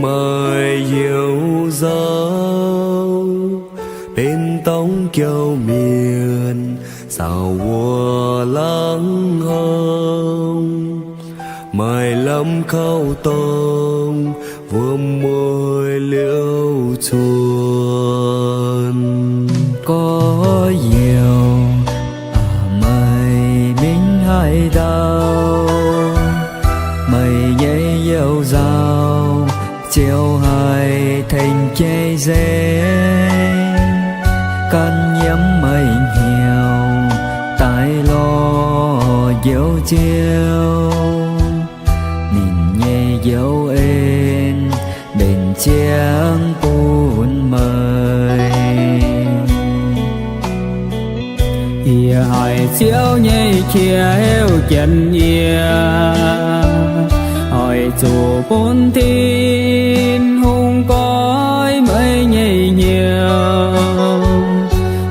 Meih heuc nzauh benx dorngx jouh mienh, saauc wuov laangz horngh, maaih lamh kauv dorngh wuom mueiz liouh cuotv. Gorx-youz, meih mingh haaix ndau? Meih nyei youh nzauh ziouc haih tengx jai nzengc, gan nyiemv meih hnyouv daaih lorz njoux Ziouv. Ninh nyei njoux en mbenc ziangx bun meih. Yie haiz Ziouv nyei qiex heuc jienv yie, oix zuqc bun Tin-Hungh goiv meih nyei hnyouv,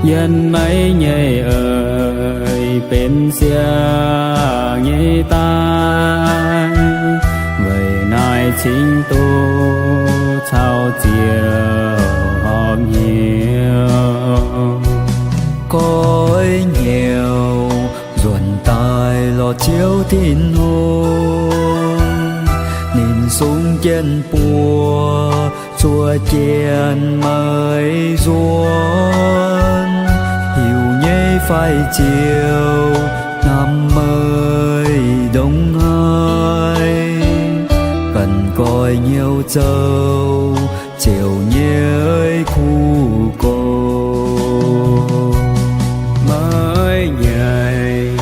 yiem meih nyei eix benx siang nyei daaih. Weic naaiv cingx duqv caux Ziouv horpc hnyouv. Goiv hnyouv nzuonx daaih lorz Ziouv Tin-Hungh, ninh sung jienv buoz zuov jienv meih nzuonx. Hiuv nyei faix-ziouv hnamv meih ndongc haaix, ganh goiv hnyouv zoux Ziouv nyei kuv gox. Meih nyei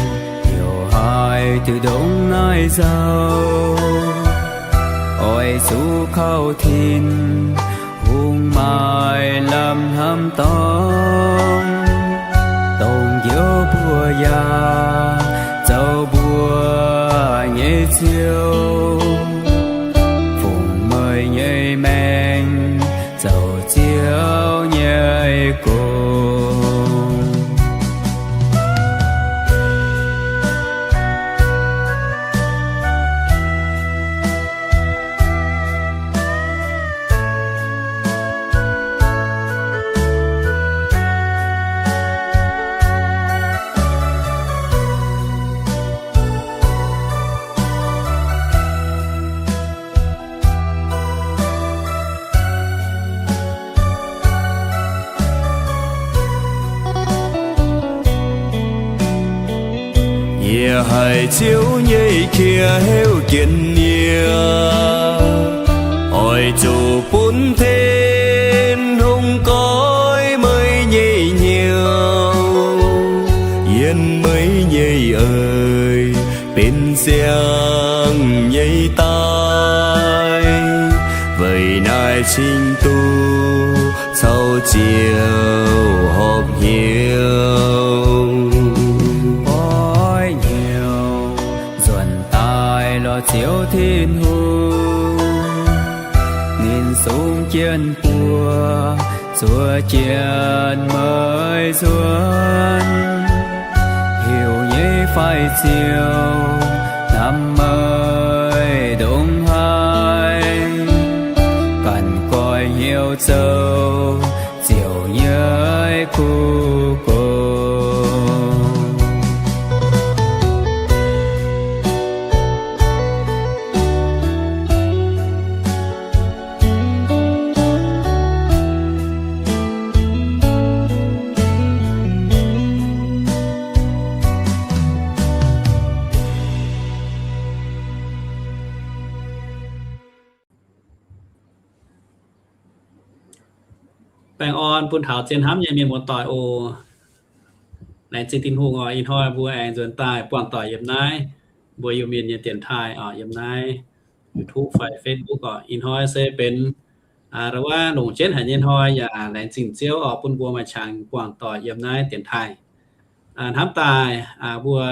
heuc haaix diuc ndongc naaiv nzauh, oix zuqc kaux Tin-Hungh maaih lamh hnamv dorngx, dongh njoux mbuo yaac zoux mbuo nyei Ziouv, fungx meih nyei maengc zoux Ziouv nyei gong. Yie haiz Ziouv nyei qiex heuc jienv yie, oix zuqc bun Tin-Hungh goiv meih nyei hnyouv, yiem meih nyei eix benx siang nyei daaih. Weic naaiv cingx duqv caux Ziouv horpc hnyouv. Goiv hnyouv nzuonx daaih lorz Ziouv Tin-Hungh, ninh sung jienv buoz zuov jienv meih nzuonx. Hiuv nyei faix-ziouv hnamv meih ndongc haaix, ganh goiv hnyouv zoux Ziouv nyei kuv gox. Baengh orn bun taux zien hnamv nyei mienh muoz-doic oc. Laengz zingh Tin-Hungh oc. Ih hnoi mbuo aengx nzuonx daaih buangh doic yiem naaiv mbuo Iu-Mienh nyei dienx taaih oc, yiem naaiv YouTube fai Facebook oc. Ih hnoi se benx wuov longc jienv haic nyei hnoi yaac laengz zingh Ziouv oc, bun mbuo maaih qangx buangh doic yiem naaiv dienx taaih. Hnamv daaih mbuo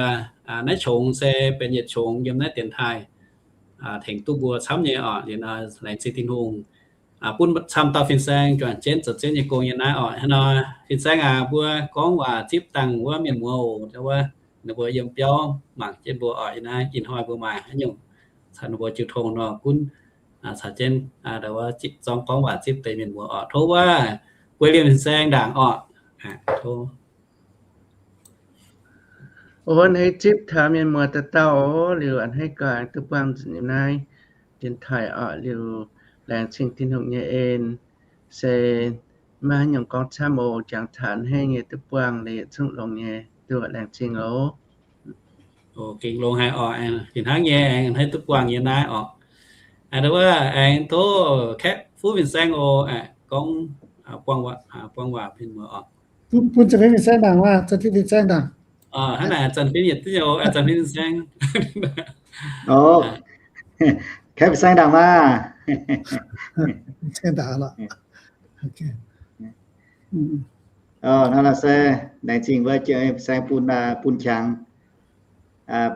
naaiv qongx se benx yietc qongx yiem naaiv dienx taaih, tengx duqv mbuo camv nyei oc. Liuz laengz zingh Tin-Hungh bun camv dauh fin-saeng juangc jienv zoux Ziouv nyei gong yiem naaiv oc. Hnoi fin-saeng aac, mbuo gorngv waac zipv dangh wuov mienh muoz oc, wuov ninh mbuo yiem biauv mangc jienv mbuo oc. Yiem naaiv ih hnoi mbuo maaih haaix nyungc caux ninh mbuo jiu tong nor, gunv caux jienv, ndo wuov, zorngv gorngv waac zipv deix mienh muoz oc. Tov wuov, guei liemh fin-saeng ndaangc oc. Tov. Ov, a'hneiv zipv taux mienh muoz dauh dauh oc. Liuz a'hneiv gaax duqv buangh nzunc naaiv dienx taaih oc. Liuz laengz zingh Tin-Hungh nyei en, se maiv haaix nyungc gorngv camv oc. Jangx taux a'hneiv nyei duqv buangh liuz yietc zungv longx nyei, duqv laengz zingh oc. Gengh longx haic oc. Fih hnangv nyei, aengx a'hneiv duqv buangh yiem naaiv oc. Ndo wuov, aengx tov Kaeqv Fuqv Fin-Saeng oc, gorngv, buangh waac, buangh waac mienh muoz oc. Bun, bun Zanc Fim Fin-Saeng ndaangc waac, Zanc Fim Fin-Saeng ndaangc. Hnangv naaic Zanc Fim yietc zungv oc, Zanc Fim Fin-Saeng. Kaeqv Fin-Saeng ndaangc waac. Fin-Saeng ndaangc lorqc. Hnangv naaic se laengz zingh wuov Fin-Saeng bun, bun qangx,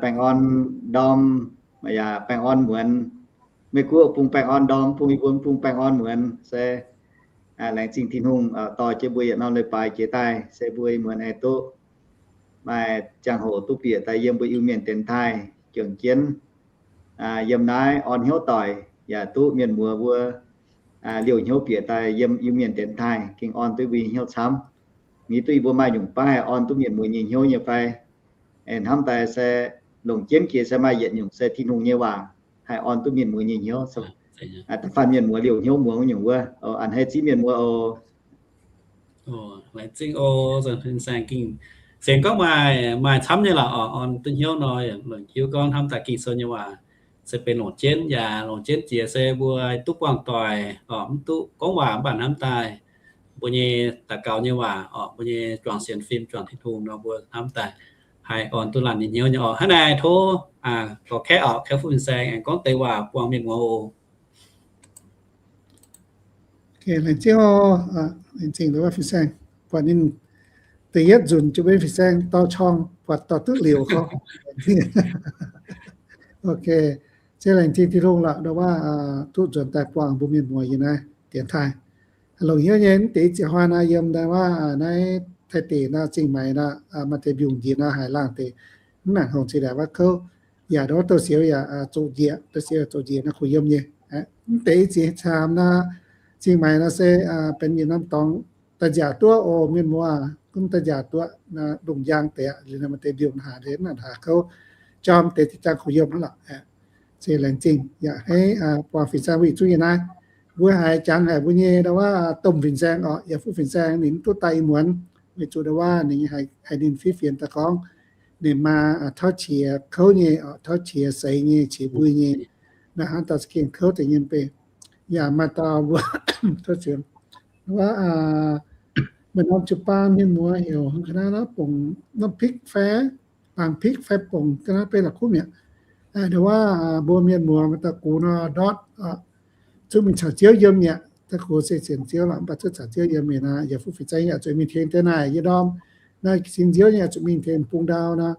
baengh orn ndorm, yaac baengh orn muonz. Meih gunv bun baengh orn ndorm, bun yie mbuo bun baengh orn muonz se laengz zingh Tin-Hungh dorh jienv mbuo yietc norm leiz-baaix jiex daaih, se mbuo muonz aengx duqv maaih ziangh hoc duqv bieqc daaih yiem mbuo Iu-Mienh dienx taaih juangc jienv yiem naaiv orn hnyouv doic, yaac duqv mienh muoz mbuo liouh hnyouv bieqc daaih yiem Iu-Mienh dienx taaih, gengh orn duqv mbuo nyei hnyouv camv. Ni duqv yie mbuo maaih nyungc baav haih orn duqv mienh muoz nyei hnyouv nyei fai? Hnamv daaih se longc jienv jiex se maaih yietc nyungc se Tin-Hungh nyei waac haih orn duqv mienh muoz nyei hnyouv. Da'faanh mienh muoz liouh hnyouv muangx nyungc wuov. A'hneiv zipv mienh muoz oc. Laengz zingh oc, Zanc Fim Fin-Saeng gengh sienx gorngv maaih, maaih camv nyei lorqc oc. Orn duqv hnyouv nor, longc jienv gorngv hnamv daaih Ging-Sou nyei waac se benx longc jienv, yaac longc jienv jiex se mbuo duqv buangh doic oc, mv duqv gorngv waac mv baac hnamv daaih mbuo nyei daux gaux nyei waac oc, mbuo nyei juangc sienx fim, juangc Tin-Hungh nor, mbuo hnamv daaih haih orn duqv laanh nyei hnyouv nyei oc. Hnangv naaiv tov gorx-kaeqv oc, Kaeqv Fuqv Fin-Saeng aengx gorngv deix waac buangh mienh muoz oc. Laengz zingh oc, laengz zingh Fin-Saeng. Buatc ninh da'yietv nzunc jiu-baeng Fin-Saeng dorh qorng, buatc dorh duqv liouc gorngv. Ok, se laengz zingh Tin-Hungh lorqc, ndo wuov duqv nzuonx daaih buangh mbuo mienh muoz yiem naaiv dienx taaih. Longc hnyouv nyei, mv deix ziex hnoi naaiv yiem ndo wuov naaiv Taiv deic nor, Zingh Maix nor, maaih deix mbiungc njiec nor, haiz laangh deix mv nangc hongh zinh ndaangc wuov kouv. Yaac ndo wuov douh siouc yaac zoqc njiec, douh siouc yaac zoqc njiec nor, kuh yiem nyei. Mv deix ziex caamx nor, Zingh Maix nor se benx yietc norm dorngx daaih nziaauc duqv oc, mienh muoz, gunv daaih nziaauc duqv, lungh njang deix, liuz maaih deix mbiungc haaix deix mv nangc haaix kouv, jorm deix zinh ziangh kuh yiem hnangv lorqc. Se laengz zingh yaac hneiv buangh Fin-Saeng mbuo yietc zungv yiem naaiv. Mbuo haiz jangx haic mbuo nyei ndo wuov domh Fin-Saeng oc, Yaac Fuqv Fin-Saeng ninh mv duqv daaih ih muonz, weic zuqc ndo wuov ninh haiz ninh fiev fienx daaih gorngv ninh maa tauv qiex kouv nyei oc, tauv qiex seix nyei, qiex mbui nyei. Naaiv hnangv dauh za'gengh kouv deix nyei mv bei. Yaac maaih dauh mbuo, wuov, maaih norm jiu-baang mienh muoz heuc hnangv naaiv, Bongc Norm Pikv fai, Bangc Pikv fai Bongc, ga'naaiv beiv la'kuqv mi'aqv. Ndo wuov mbuo mienh muoz maaih dauh gux nor, Ndortv, zungv mingh caux Ziouv yiem mi'aqv. Dauh gux se sienx Ziouv lorqc, mv baac zungv caux Ziouv yiem mi'aqv nor, Yaac Fuqv Fin-Saeng yaac zuqc mingh tengx deix naaic yie ndorm. Naaiv cingx Ziouv yaac zuqc mingh tengx bung ndau nor.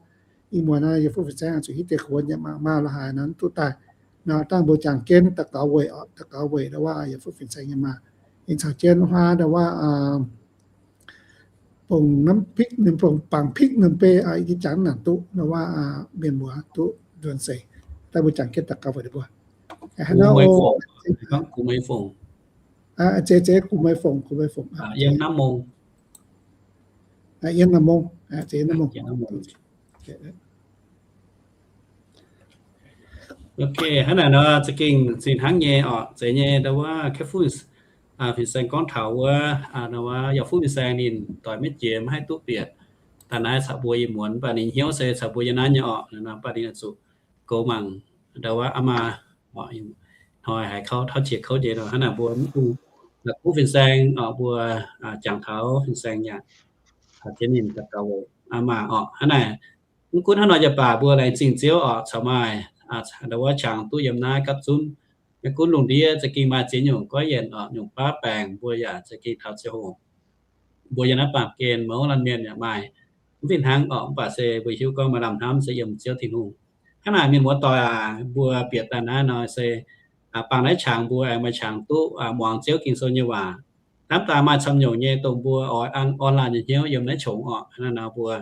Ih muonz nor, Yaac Fuqv Fin-Saeng zuqc hiuv deix gux nyei mangc maah, la'haaix nor duqv daaih. Nor dangh mbuo jangx jienv daux gaux weic oc, daux gaux weic ndo wuov Yaac Fuqv Fin-Saeng nyei maa, ninh caux jienv huaav ndo wuov Bongc Norm Pikv, ninh Bongc Bangc Pikv ninh beiv yie jangx nangc duqv ndo wuov mienh muoz duqv nzuonx seix. Dangh mbuo jangx jienv daux gaux weic ninh mbuo. Zeiz, zeiz, Gux Mei Fongc, Gux Mei Fongc. Yiem Nam Mong, zeiz Nam Mong. Ok, hnangv naaic nor za'gengh zinh hnangv nyei oc, zeiz nyei ndo wuov Kaeqv Fuqv Fin-Saeng gorngv taux wuov, ndo wuov Yaac Fuqv Fin-Saeng ninh doic maiv jiex maiv haih duqv bieqc daaih naaiv caux mbuo ih muonz, mv baac ninh hnyouv se caux mbuo yiem naaiv nyei oc. Mv baac ninh zuqc goux mangc ndo wuov aa maa, hnoi haiz kouv, tauv qiex kouv nyei nor, hnangv naaic mbuo mv bung Yaac Fuqv Fin-Saeng oc, mbuo jangx taux Fin-Saeng yaac caux jienv ninh daux gaux weic aa maa oc. Hnangv naaic, mv gunv hnangv nor yaac baac mbuo laengz zingh Ziouv oc, caux maaih ndo wuov qangx duqv yiem naaiv gapv zunv. Maiv gunv lungh ndiev za'gengh maaih ziex nyungc goiv yienc oc, nyungc baav baengc mbuo yaac za'gengh taux ziangh hoc mbuo yiem naaiv baamh gen mouz laanh mienh yaac maaih mv fih hnangv oc, mv baac se mbuo hiuv gorngv maaih lamh hnamv se yiem Ziouv Tin-Hungh. Hnangv naaic mienh muoz doic aac, mbuo bieqc daaih naaiv nor se bangc naaiv qangx mbuo aengx maaih qangx duqv muangx Ziouv Ging-Sou nyei waac. Hnamv daaih maaih camv nyungc nyei dongh mbuo oix orn laanh nyei hnyouv yiem naaiv qongx oc. Hnangv naaiv nor mbuo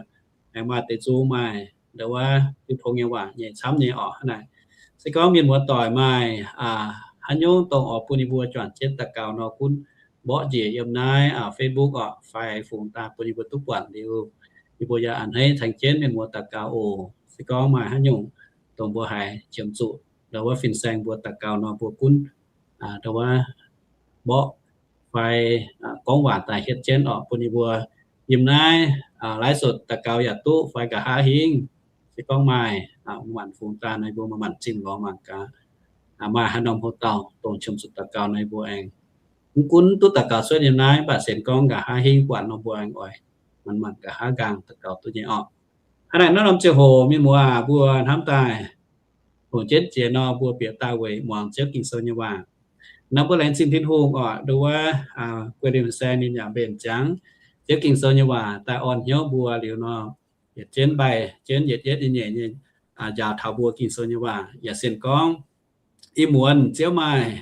aengx maaih deix nzung maaih ndo wuov diuh tong nyei waac nyei camv nyei oc. Hnangv naaic se gorngv mienh muoz doic maaih haaix nyungc dongh oix bun yie mbuo juangc jienv daux gaux nor, gunv mborqv njiec yiem naaiv Facebook oc, fai fungx daaih bun yie mbuo duqv buatc liuz, yie mbuo yaac a'hneiv ceng jienv mienh muoz daux gaux oc. Se gorngv maaih haaix nyungc dongh mbuo haiz qiemx zuqc ndau wuov fin-saeng mbuo daux gaux nor, mbuo gunv ndau wuov mborqv fai gorngv waac daaih hietv jienv oc, bun yie mbuo yiem naaiv live sổ daux gaux yaac duqv fai nqa'haav hingv. Se gorngv maaih manc fungx daaih nor, yie mbuo manc-manc zimh lorz mangc gaax, maaih haaix norm hlo dauh dongh qiemx zuqc daux gaux nor, yie mbuo aengx mv gunv duqv daux gaux cuotv yiem naaiv, mv baac sienx gorngv nqa'haav hingv buatc nor, mbuo aengx oix manc-manc nqa'haav nqaang daux gaux duqv nyei oc. Hnangv naaic naaiv norm ziangh hoc mienh muoz aac, mbuo hnamv daaih longc jienv jiex nor, mbuo bieqc daaih weic muangx Ziouv Ging-Sou nyei waac. Nor mbuo laengz zingh Tin-Hungh oc, ndau wuov Guei Lim Saeng ninh yaac mbenc ziangx Ziouv Ging-Sou nyei waac daaih orn hnyouv mbuo liuz nor, yietc jienv mbaih jienv yietc yietv nyei nyeic nyei njaaux taux mbuo Ging-Sou nyei waac. Yaac sienx gorngv ih muonz Ziouv maaih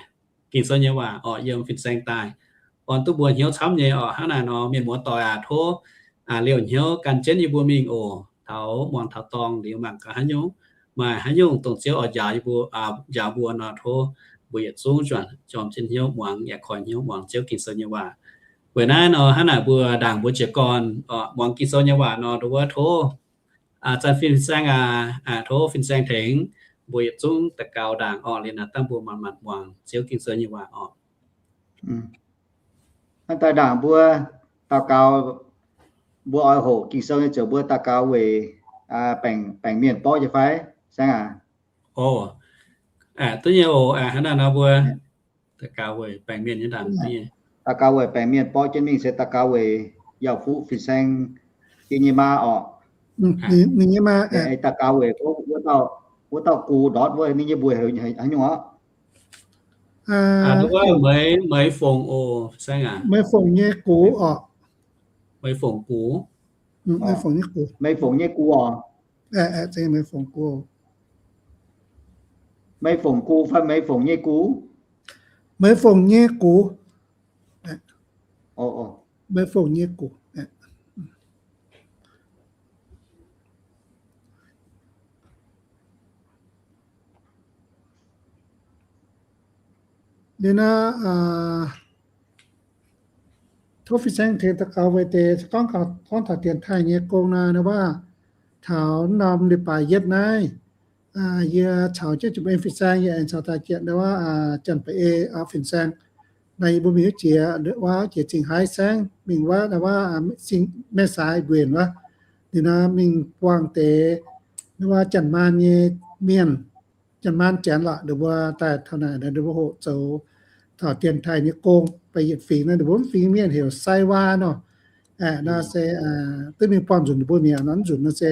Ging-Sou nyei waac orqc yiem fin-saeng daaih, orn duqv mbuo hnyouv camv nyei orqc. Hnangv naaic nor, mienh muoz-doic aac, tov liouh hnyouv gan jienv yie mbuo mingh oc. Taux muangx taux dorngh liuz mangc gaax haaix nyungc, maaih haaix nyungc dongh Ziouv oix njaaux yie mbuo, njaaux mbuo nor, tov mbuo yietc zungv juangc jorm jienv hnyouv muangx, yaac koi hnyouv muangx Ziouv Ging-Sou nyei waac. Weic naaiv nor, hnangv naaic mbuo ndaangc mbuo jiez gorn muangx Ging-Sou nyei waac nor, ndau wuov tov zanc fin-saeng aac, tov fin-saeng tengx mbuo yietc zungv daux gaux ndaangc orqc. Liuz naaic dangh mbuo manc-manc muangx Ziouv Ging-Sou nyei waac orqc. Hnangv daaih ndaangc mbuo daux gaux, mbuo oix hoqc Ging-Sou nyei ziouc mbuo daux gaux weic baengc mienh borqv nyei fai, saeng aac? Duqv nyei oc. Hnangv naaic nor mbuo daux gaux weic baengc mienh nyei ndaangc. Daux gaux weic baengc mienh borqv jienv mingh se daux gaux weic Yauh Fuqv fin-saeng yie nyei maa orqc. Ninh nyei maa, daux gaux weic wuov dauh gux ndortv wuov, ninh nyei mbuox haaix nyungc orqc? Meix Fongc oc, saeng aac. Meix Fongc nyei gux orqc. Meix Fongc gux. Meix Fongc nyei gux. Meix Fongc nyei gux orqc. Meix Fongc gux. Meix Fongc gux fai Meix Fongc nyei gux? Meix Fongc nyei gux. Meix Fongc nyei gux. Liuz nor, tov fin-saeng tengx daux gaux weic deix gorngv, gorngv taux dienx taaih nyei gong nor, wuov taux norm leiz-baaix yietv naaiv, yie caux jienv jomc en fin-saeng, yie aengx caux daaih janx wuov, janx ba'ei fin-saeng. Naaiv yie mbuo mingh wuov jiex, wuov jiex Zingh Haaix saengv, mingh wuov, wuov Sing Maengh Saaix Nquenc wuov. Liuz nor mingh buangh deix wuov Janx-Maanh nyei mienh, Janx-Maanh Janx lorqc, ninh mbuo daaih taux naaic, ninh mbuo hoqc zoux taux dienx taaih nyei gong. Ba'gietc fingx nor, ninh mbuo mv fingx mienh heuc Sai Waa nor. Nor se duqv mingh buangh nzunc ninh mbuo mi'aqv. Nor nzunc nor se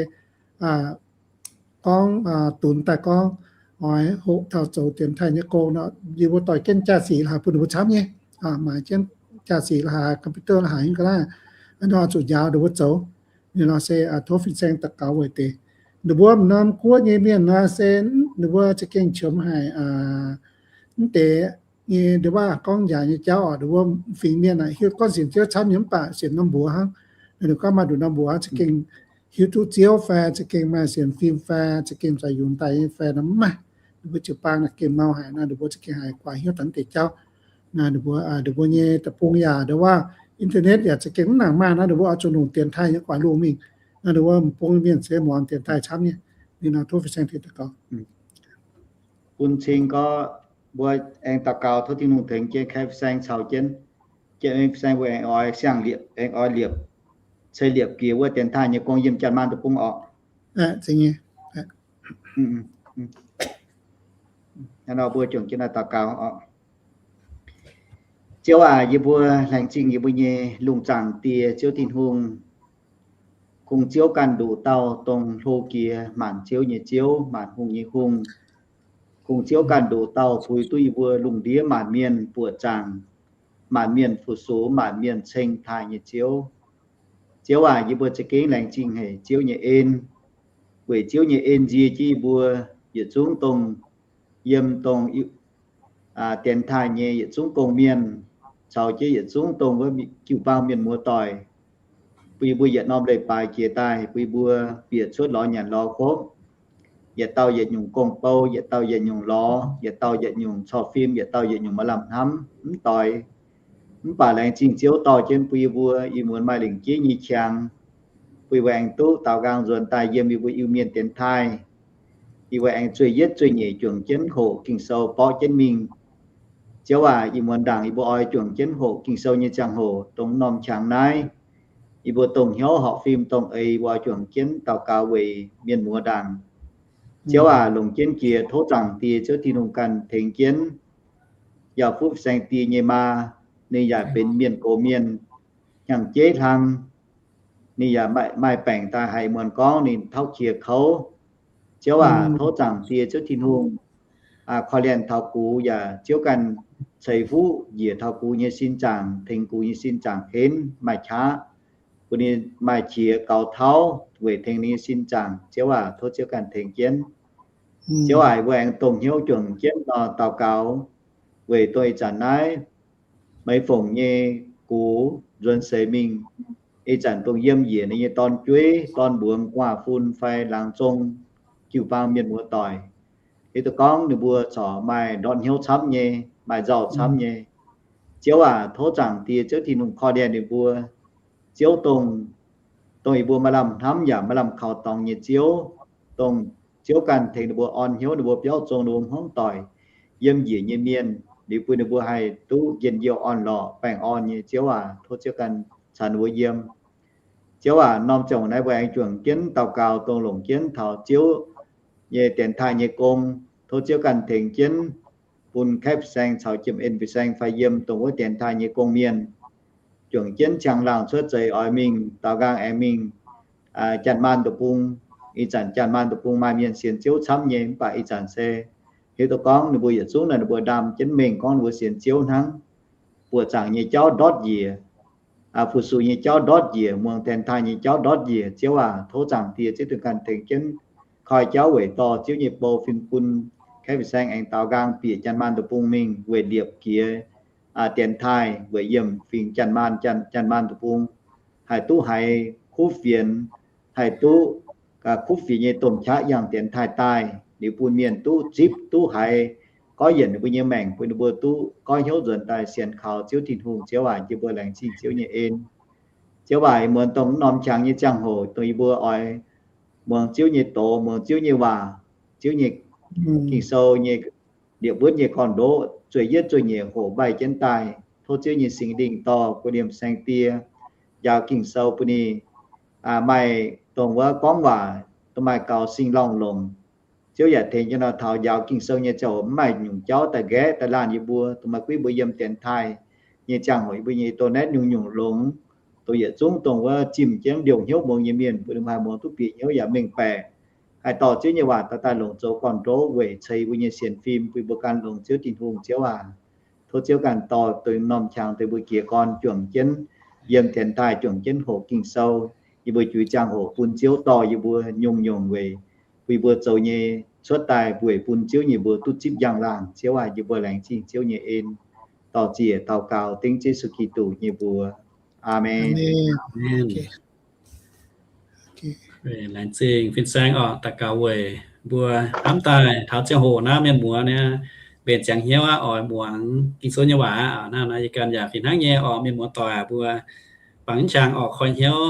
gorngv dunx daaih gorngv oix hoqc taux zoux dienx taaih nyei gong nor, yie mbuo doix jienv jaa-sic la'haaix bun ninh mbuo camv nyei. Maaiz jienv jaa-sic la'haaix, computer la'haaix, nyungc ga'naaiv, nor zuqc njaaux ninh mbuo zoux. Ninh nor se tov fin-saeng daux gaux weic deix. Ninh mbuo m'norm guoqv nyei mienh nor se ninh mbuo za'gengh qiemx haic mv deix nyei, ndongc wuov gorngv njaaux nyei jauv oc. Ninh mbuo fingx mienh aeqv, hiuv gorngv sienx Ziouv camv nyei mv baac sienx norm mbuox hnangv. Ninh gorngv maaih nduqc norm mbuox hnangv, za'gengh hiuv duqv Ziouv fai za'gengh maaih sienx fim fai za'gengh zaux yungz daaih nyei fai nor mv maaih. Ninh mbuo jiu-baang naaic gengh mau haic nor, ninh mbuo za'gengh haiz guaax hnyouv dangx deix jauv. Ninh mbuo, ninh mbuo nyei deic-bung yaac ndongc wuov internet yaac za'gengh mv nangc maaih nor, ninh mbuo oix zuqc longc dienx taaih nyei guaax lungh mingh. Nor ninh mbuo m'bung mienh se muangx dienx taaih camv nyei. Ninh nor tov fin-saeng tengx daux gaux. Bun cing gorngv mbuo aengx daux gaux tov Tin-Hungh tengx jienv kaeqv fin-saeng caux jienv, jienv fin-saeng mbuo aengx oix siang-liepc, aengx oix liepc, ceix liepc jiex wuov dienx taaih nyei gong yiem Janx-Maanh deic-bung orqc. Hnangv nor mbuo juangc jienv daux gaux oc. Ziouv aac, yie mbuo laengz zingh yie mbuo nyei lungh zaangc Die Ziouv Tin-Hungh. Kungx Ziouv ganh nduqc dauh dongh hlo jiex maanc ziouv nyei Ziouv, maanc hungh nyei Hungh. Kungx Ziouv ganh nduqc dauh puix duqv yie mbuo lungh ndiev maanc mienh buoqc zaangc, maanc mienh fu-sux, maanc mienh ceng taaih nyei Ziouv. Ziouv aac, yie mbuo za'gengh laengz zingh haic Ziouv nyei en, weic Ziouv nyei en nzie jienv yie mbuo yietc zungv dongh yiem dongh dienx taaih nyei yietc zungv gong-mienh, caux jienv yietc zungv dongh wuov jiu-baang mienh muoz-doic, bun yie mbuo yietc norm leiz-baaix jiex daaih, bun yie mbuo bieqc cuotv lorz nyanc lorz hopv, yietc dauh yietc nyungc gong-bou, yietc dauh yietc nyungc lorz, yietc dauh yietc nyungc corc fim, yietc dauh yietc nyungc maaih lamh hnamv mv doix. Mv baac laengz zingh Ziouv dorh jienv bun yie mbuo ih muonz maaih lingc jeiv nyei qangx, bun yie mbuo aengx duqv daaux nqaang nzuonx daaih yiem yie mbuo Iu-Mienh dienx taaih. Yie mbuo aengx zueih yietv zueih nyeic juangc jienv hoqc Ging-Sou borqv jienv mingh. Ziouv aac, ih muonz ndaangc yie mbuo oix juangc jienv hoqc Ging-Sou nyei ziangh hoc dongh norm qangx naaiv, yie mbuo dongh hnyouv horpc fim dongh eix mbuo oix juangc jienv daux gaux weic mienh muoz ndaangc. Ziouv aac, longc jienv jiex tov Zaangc Diex Ziouv Tin-Hungh ganh tengx jienv. Yaac fuqv saeng-die nyei maa, ninh yaac benx mienh gox mienh, hnyangx-jeiv hlang. Ninh yaac maaih baengc daaih haiz muonz gorngv ninh tauv qiex kouv. Ziouv aac, tov Zaangc Diex Ziouv Tin-Hungh korv-lienh taux gux, yaac Ziouv ganh ceix fuqv njiec taux gux nyei sin zaangc, tengx gux nyei sin zaangc henv maaih qaqv, bun ninh maaih qiex gaux tauv weic tengx ninh nyei sin zaangc. Ziouv aac, tov Ziouv ganh tengx jienv. Ziouv aac, mbuo aengx dongh hnyouv juangc jienv nor daux gaux weic dongh ih zanc naaiv Meiv Fongc nyei gux nzuonx seix mingh. Ih zanc dongh yiem njiec ninh nyei dorn-jueiv, dorn-mbuangz, gu'nguaaz-fun fai laangz zong jiu-baang mienh muoz-doic. Hiuv duqv gorngv ninh mbuo corc maaih ndortv hnyouv camv nyei, maaih nzauh camv nyei. Ziouv aac, tov Zaangc Diex Ziouv Tin-Hungh korv-lienh ninh mbuo. Ziouv dongh, dongh yie mbuo maaih lamh hnamv yaac maaih lamh kaux dorngx nyei Ziouv, dongh Ziouv ganh tengx ninh mbuo orn hnyouv, ninh mbuo biauv zong, ninh mbuo hmuangv doic, yiem njiec nyei mienh, liuz bun ninh mbuo haih duqv njien-youh orn-lorqc baengh orn nyei. Ziouv aac, tov Ziouv ganh caux ninh mbuo yiem. Ziouv aac, norm ziangh hoc naaiv mbuo aengx juangc jienv daux gaux dongh longc jienv taux Ziouv nyei dienx taaih nyei gong. Tov Ziouv ganh tengx jienv bun Kaeqv Fin-Saeng caux Jiem En Fin-Saeng fai yiem dongh wuov dienx taaih nyei gong-mienh, juangc jienv ziangh laangh cuotv zeix oix mingh daaux nqaang aengx mingh Janx-Maanh Deic-Bung. Ih zanc Janx-Maanh Deic-Bung maaih mienh sienx Ziouv camv nyei, mv baac ih zanc se hiuv duqv gorngv ninh mbuo yietc zungv naaiv ninh mbuo ndaam jienv mengh gorngv ninh mbuo sienx Ziouv hnangv. Buoqc zaangc nyei jauv ndortv njiec, fu-sux nyei jauv ndortv njiec, muangx dienx taaih nyei jauv ndortv njiec. Ziouv aac, tov Zaangc Diex Ziouv Tin-Hungh ganh tengx jienv koi jauv weic dorh Ziouv nyei bou fim bun Kaeqv Fin-Saeng aengx daaux nqaang bieqc Janx-Maanh Deic-Bung mingh weic liepc jiex dienx taaih weic yiemc fingx Janx-Maanh, Janx-Maanh Deic-Bung haih duqv haiz kuv fienx, haih duqv kuv fienx nyei domh qaqv yangh dienx taaih daaih, liuz bun mienh duqv zipv duqv haiz, goiv yienc ninh mbuo nyei maengc, bun ninh mbuo duqv goiv hnyouv nzuonx daaih sienx kaux Ziouv Tin-Hungh. Ziouv aac, yie mbuo laengz zingh Ziouv nyei en. Ziouv aac, ih muonz dongh norm qangx nyei ziangh hoc dongh yie mbuo oix muangx Ziouv nyei doz, muangx Ziouv nyei waac, Ziouv nyei Ging-Sou nyei liepc wuonv nyei gorn-ndoqv, zueih yietv zueih nyeic hoqc mbaih jienv daaih. Tov Ziouv nyei Singx Lingh dorh gu'nyuoz saeng-die njaaux Ging-Sou bun ninh maaih dongh wuov gorngv waac, dongh maaih gaux sing lorngh longc. Ziouv yaac tengx jienv nor taux njaaux Ging-Sou nyei ziangh hoc mv maaih nyungc jauv daaih nqaeqv daaih laanh yie mbuo, dongh maaih guiv mbuo yiem dienx taaih nyei ziangh hoc yie mbuo nyei doh naetv nyungc-nyungc longx, dongh yietc zungv dongh wuov zimh jienv ndiouh hnyouv muangx nyei mienh, bun ninh mbuo haih muangx duqv bieqc hnyouv yaac mengh baeqc, haih dorh Ziouv nyei waac daaih daaih longc zoux gorn-ndoqv weic ceix yie mbuo nyei sienx fim bun yie mbuo gan longx. Ziouv Tin-Hungh, Ziouv aac, tov Ziouv ganh dorh dongh norm qangx dongh yie mbuo jiez gorn juangc jienv yiem dienx taaih juangc jienv hoqc Ging-Sou, yie mbuo juix ziangh hoc bun Ziouv dorh yie mbuo nyungc-nyungc weic bun yie mbuo zoux nyei cuotv daaih weic bun Ziouv nyei mbuox duqv zipv njang-laangh. Ziouv aac, yie mbuo laengz zingh Ziouv nyei en. Dorh ziec daux gaux dengv Yesu Giduc nyei mbuox. Aamen. Laengz zingh fin-saeng orqc, daux gaux weic mbuo hnamv daaih taux ziangh hoc naaiv mienh muoz nyei mbenc ziangx hnyouv aqv, oix muangx Ging-Sou nyei waac aqv. Naaiv yie ganh yaac fih hnangv nyei orqc, mienh muoz-doic mbuo bangc mv qangx orqc, koi hnyouv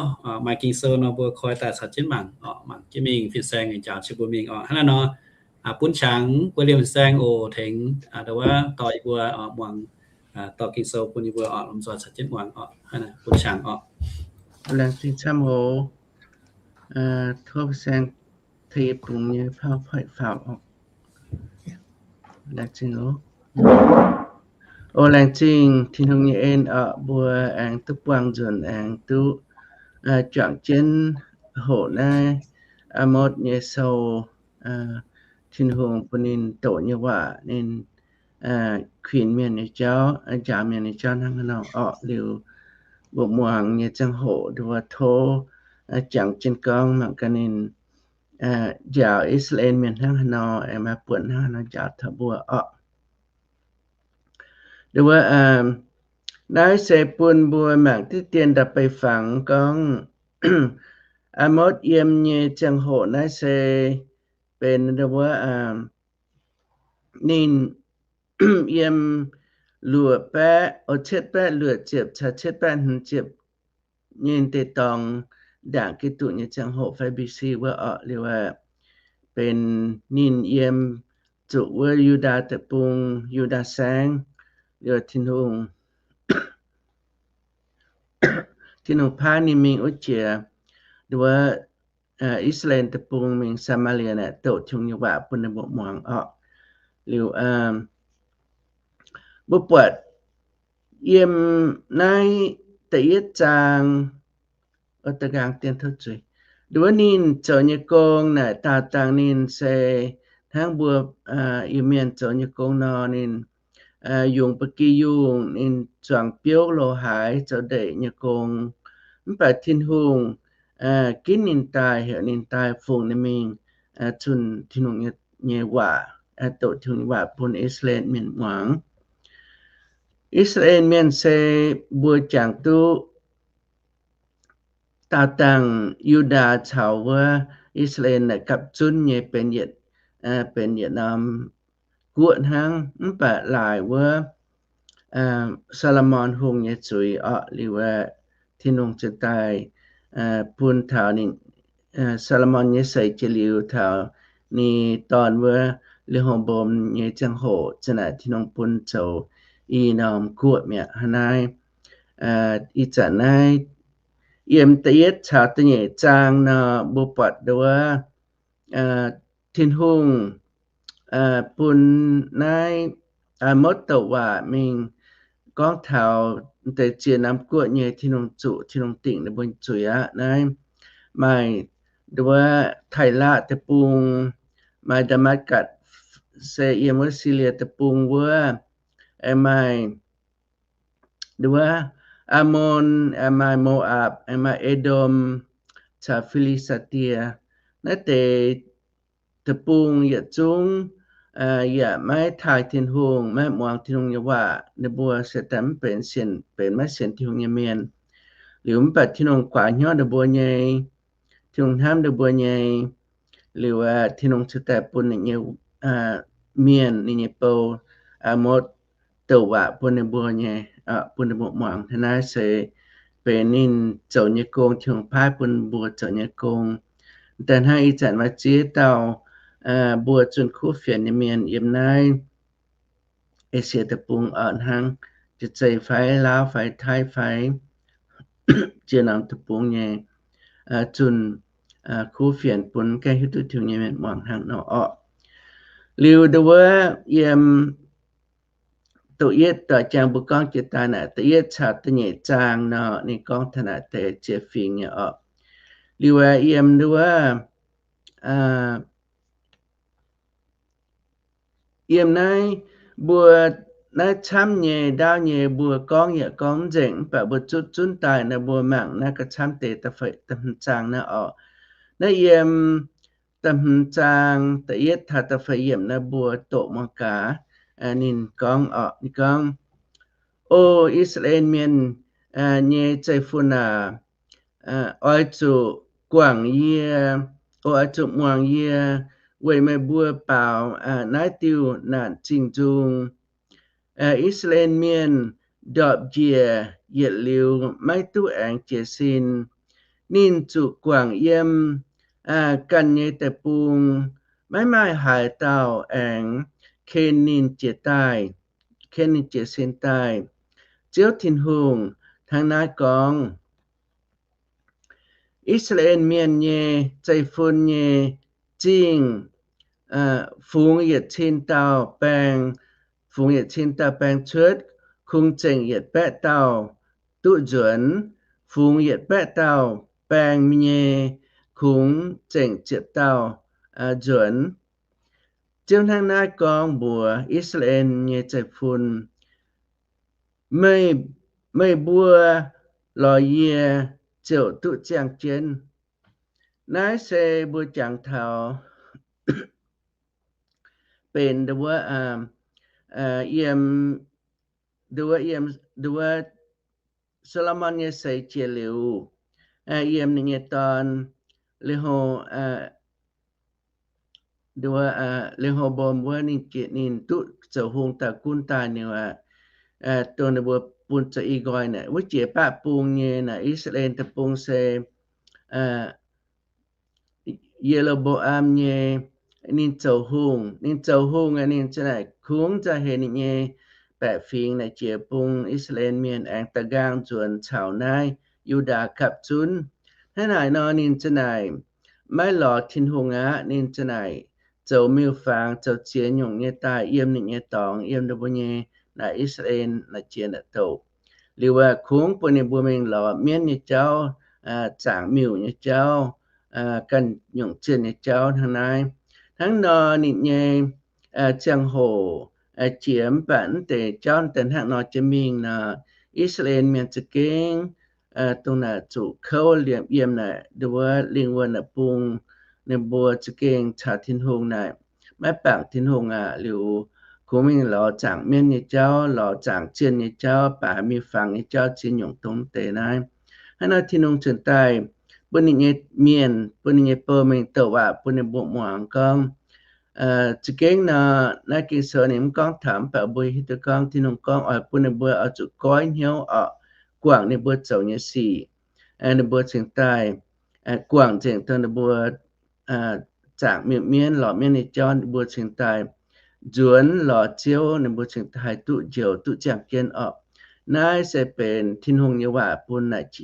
maaih Ging-Sou nor mbuo koi daaih caux jienv mangc orqc, mangc jienv mingh fin-saeng njaaux jienv mbuo mingh orqc. Hnangv naaiv nor, bun qangx mbuo liemh fin-saeng oc, tengx ndau wuov dorh yie mbuo muangx, dorh Ging-Sou bun yie mbuo orqc, lomh nzoih caux jienv muangx orqc. Bun qangx orqc. Laengz zingh camv oc. Tov fin-saeng tengx yie bungx nyei PowerPoint faaux orqc. Laengz zingh oc. O laengz zingh Tin-Hungh nyei en orqc, mbuo aengx duqv buangh nzunc aengx duqv juangc jienv hoqc naaiv Aa^motv nyei sou. Tin-Hungh bun ninh doqc nyei waac, ninh kuinx mienh nyei jauv, njaaux mienh nyei jauv hnangv haaix nor orqc. Liuz mbuo muangx nyei ziangh hoc nduov tov jangx jienv gorngv mangc gaax ninh njaaux I^saa^laa^en mienh hnangv haaix nor, aengx maaih buonc hnangv haaix nor njaaux taux mbuo orqc. Nduov, naaiv se bun mbuo mangc diqv dien daaih bei fangx gorngv Aa^motv yiem nyei ziangh hoc naaiv se benx wuov, ninh yiem luoqc baeqv, o, cietv baeqv luoqc ziepc caux cietv baeqv hmz ziepc nyei deix dorngx, ndaangc Giduc nyei ziangh hoc fai B C wuov orqc. Liuz aeqv, benx ninh yiem zuqc wuov Yu^ndaa deic-bung, Yu^ndaa saengv, liuz Tin-Hungh, Tin-Hungh paaiv ninh mingh wuov jiex, wuov, I^saa^laa^en deic-bung mingh Saa^maa^lie naaic doqc Tin-Hungh nyei waac bun ninh mbuo muangx orqc. Liuz mbuo buatc yiem naaiv da'yietv zaang, o, da'nqaang dien tov zuiz, wuov ninh zoux nyei gong naaic daauh dangh ninh se hnangv mbuo Iu-Mienh zoux nyei gong nor, ninh yungz ba'gi yungh, ninh zuangx biouv loz-haaix zoux ndeic nyei gong. Mv baac Tin-Hungh ginv ninh daaih, heuc ninh daaih fungx ninh mingh zunh Tin-Hungh nyei waac, doqc Tin-Hungh nyei waac bun I^saa^laa^en Mienh muangx. I^saa^laa^en Mienh se mbuo jangx duqv daauh dangh Yu^ndaa caux wuov I^saa^laa^en naaic gapv zunv nyei benx yietc, benx yietc norm guoqv hnangv. Mv baac laaic wuov Saa^lo^morn Hungh nyei zuiz orqc. Liuz aeqv, Tin-Hungh ziouc daaih bun taux ninh, Saa^lo^morn nyei seix jiex liuz taux ninh dorn wuov Le^ho^mbom nyei ziangh hoc, za'naaic Tin-Hungh bun zoux i norm guoqv mi'aqv. Hnangv naaiv, ih zanc naaiv yiem da'yietv caux da'nyeic zaang nor, mbuo buatc wuov Tin-Hungh bun naaiv Aamotv douc waac mingh gorngv taux deix ziex norm guoqv nyei Tin-Hungh zuqc, Tin-Hungh dingc ninh mbuo zuiz aqv. Naaiv maaih wuov Taaih^laqv deic-bung, maaih Ndaa^matv^gatc, se yiem wuov Silie deic-bung wuov, aengx maaih wuov Aamon, aengx maaih Mo^apc, aengx maaih E^ndom caux Fi^li^saa^die. Naaiv deix deic-bung yietc zungv yaac maiv taaih Tin-Hungh, maiv muangx Tin-Hungh nyei waac. Ninh mbuo se daaih mv benx sienx, benx maiv sienx Tin-Hungh nyei mienh. Liuz mv baac Tin-Hungh guaax hnyouv ninh mbuo nyei, Tin-Hungh hnamv ninh mbuo nyei. Liuz aeqv, Tin-Hungh ziouc daaih bun ninh nyei mienh, ninh nyei bou, Aamotv douc waac bun ninh mbuo nyei, bun ninh mbuo muangx. Hnangv naaiv se benx ninh zoux nyei gong, Tin-Hungh paaiv bun mbuo zoux nyei gong. Daaih hnangv ih zanc maaih ziex dauh mbuo zunh kuv fienx nyei mienh yiem naaiv Esie deic-bung orqc, hnangv Jaa^zei fai, Laauv fai, Taiv fai, ziex norm deic-bung nyei zunh kuv fienx bun gaengh hiuv duqv Tin-Hungh nyei mienh muangx hnangv nor orqc. Liuz ndau wuov yiem da'yietv doic jangx mbuo gorngv jiex daaih naaic, da'yietv caux da'nyeic zaang nor, ninh gorngv taux naaic deix ziex fingx nyei orqc. Liuz aeqv, yiem ndau wuov, yiem naaiv mbuo naaiv camv nyei ndaauv nyei mbuo gorngv yaac gorngv mv nzengc, mv baac mbuo zutv zunv daaih nor mbuo mangc naaiv ga'camv deix da'feix, da'hmz zaang naaiv orqc. Naaiv yiem da'hmz zaang da'yietv taux da'feix yiemc naaiv mbuo doqc muangx gaax. Ninh gorngv orqc, ninh gorngv, O I^saa^laa^en Mienh nyei zeiv-fun aac, oix zuqc guangc yie, o oix zuqc muangx yie, weic meih mbuo baaux naaiv diuh naanc zingh nzung. I^saa^laa^en Mienh ndorpc njiec yietc liuz maiv duqv aengx jiez sin. Ninh zuqc guangc yiem ganh nyei deic-bung, maiv maaih haaix dauh aengx ken ninh jiez daaih, ken ninh jiez sin daaih. Ziouv Tin-Hungh hnangv naaiv gorngv. I^saa^laa^en Mienh nyei zeiv-fun nyei zingh, fungx yietc cin dauh baeng, fungx yietc cin dauh baeng cuotv, kungx zengc yietc baeqv dauh duqv nzuonx. Fungx yietc baeqv dauh baeng nyei, kungx zengc ziepc dauh nzuonx. Ziouv hnangv naaiv gorngv mbuox I^saa^laa^en nyei zeiv-fun, Meih, meih mbuo lorz yie ziouc duqv ziangh jienv. Naaiv se mbuo jangx taux benx wuov, yiem, wuov, yiem, wuov, Saa^lo^morn nyei seix jiex liuz, yiem ninh nyei dorn, Leho, Liu Ho^mbom wuov ninh jiex, ninh duqv zoux hungh daaih gunv daaih ninh aqv, dongh ninh mbuo bun zoux i nqoi naaic, wuov jiex baqv bung nyei naaic, I^saa^laa^en deic-bung se Ye^lo^mbo^am nyei, ninh zoux hungh. Ninh zoux hungh aeqv, ninh za'naaic kungx za'heix ninh nyei baeqc fingx naaic jiex bung I^saa^laa^en Mienh aengx da'nqaang nzuonx caux naaiv Yu^ndaa gapv zunv. Hnangv naaic nor ninh za'naaic maiv lorz Tin-Hungh aqv. Ninh za'naaic zoux miuc-fangx, zoux ziex nyungc nyei daaih yiem ninh nyei dorngx, yiem ninh mbuo nyei naaic I^saa^laa^en naaic jiex naaic douc. Liuz aeqv, kungx bun ninh mbuo mingh lorz mienv nyei jauv, zaangc miuc nyei jauv, ganh nyungc zienh nyei jauv hnangv naaiv. Hnangv nor ninh nyei ziangh hoc jiex mv baac mv deix jauv daaih hnangv nor jiex mingh nor, I^saa^laa^en Mienh za'gengh dongh naaic zuqc kouv liemh yiem naaic nduov lingh wuonh naaic bung, ninh mbuo za'gengh caux Tin-Hungh naaic maiv bangc Tin-Hungh aqv. Liuz kungx mingh lorz zaangc mienv nyei jauv, lorz zaangc zienh nyei jauv, baaix miuc-fangx nyei jauv, ziex nyungc dongh deix naaiv. Hnangv nor Tin-Hungh cingx daaih bun ninh nyei mienh, bun ninh nyei bou mingh douc waac bun ninh mbuo muangx gorngv, za'gengh nor, naaiv Ging-Sou ninh mv gorngv taux, mv baac mbuo hiuv duqv gorngv Tin-Hungh gorngv oix bun ninh mbuo oix zuqc goiv hnyouv orqc, guangc ninh mbuo zoux nyei sic. Ninh mbuo cingx daaih guangc nzengc dongh ninh mbuo zaangc miuc mienv, lorz mienv nyei jauv, ninh mbuo cingx daaih nzuonx lorz Ziouv, ninh mbuo cingx daaih haih duqv njoux duqv ziangh jienv orqc. Naaiv se benx Tin-Hungh nyei waac bun naaic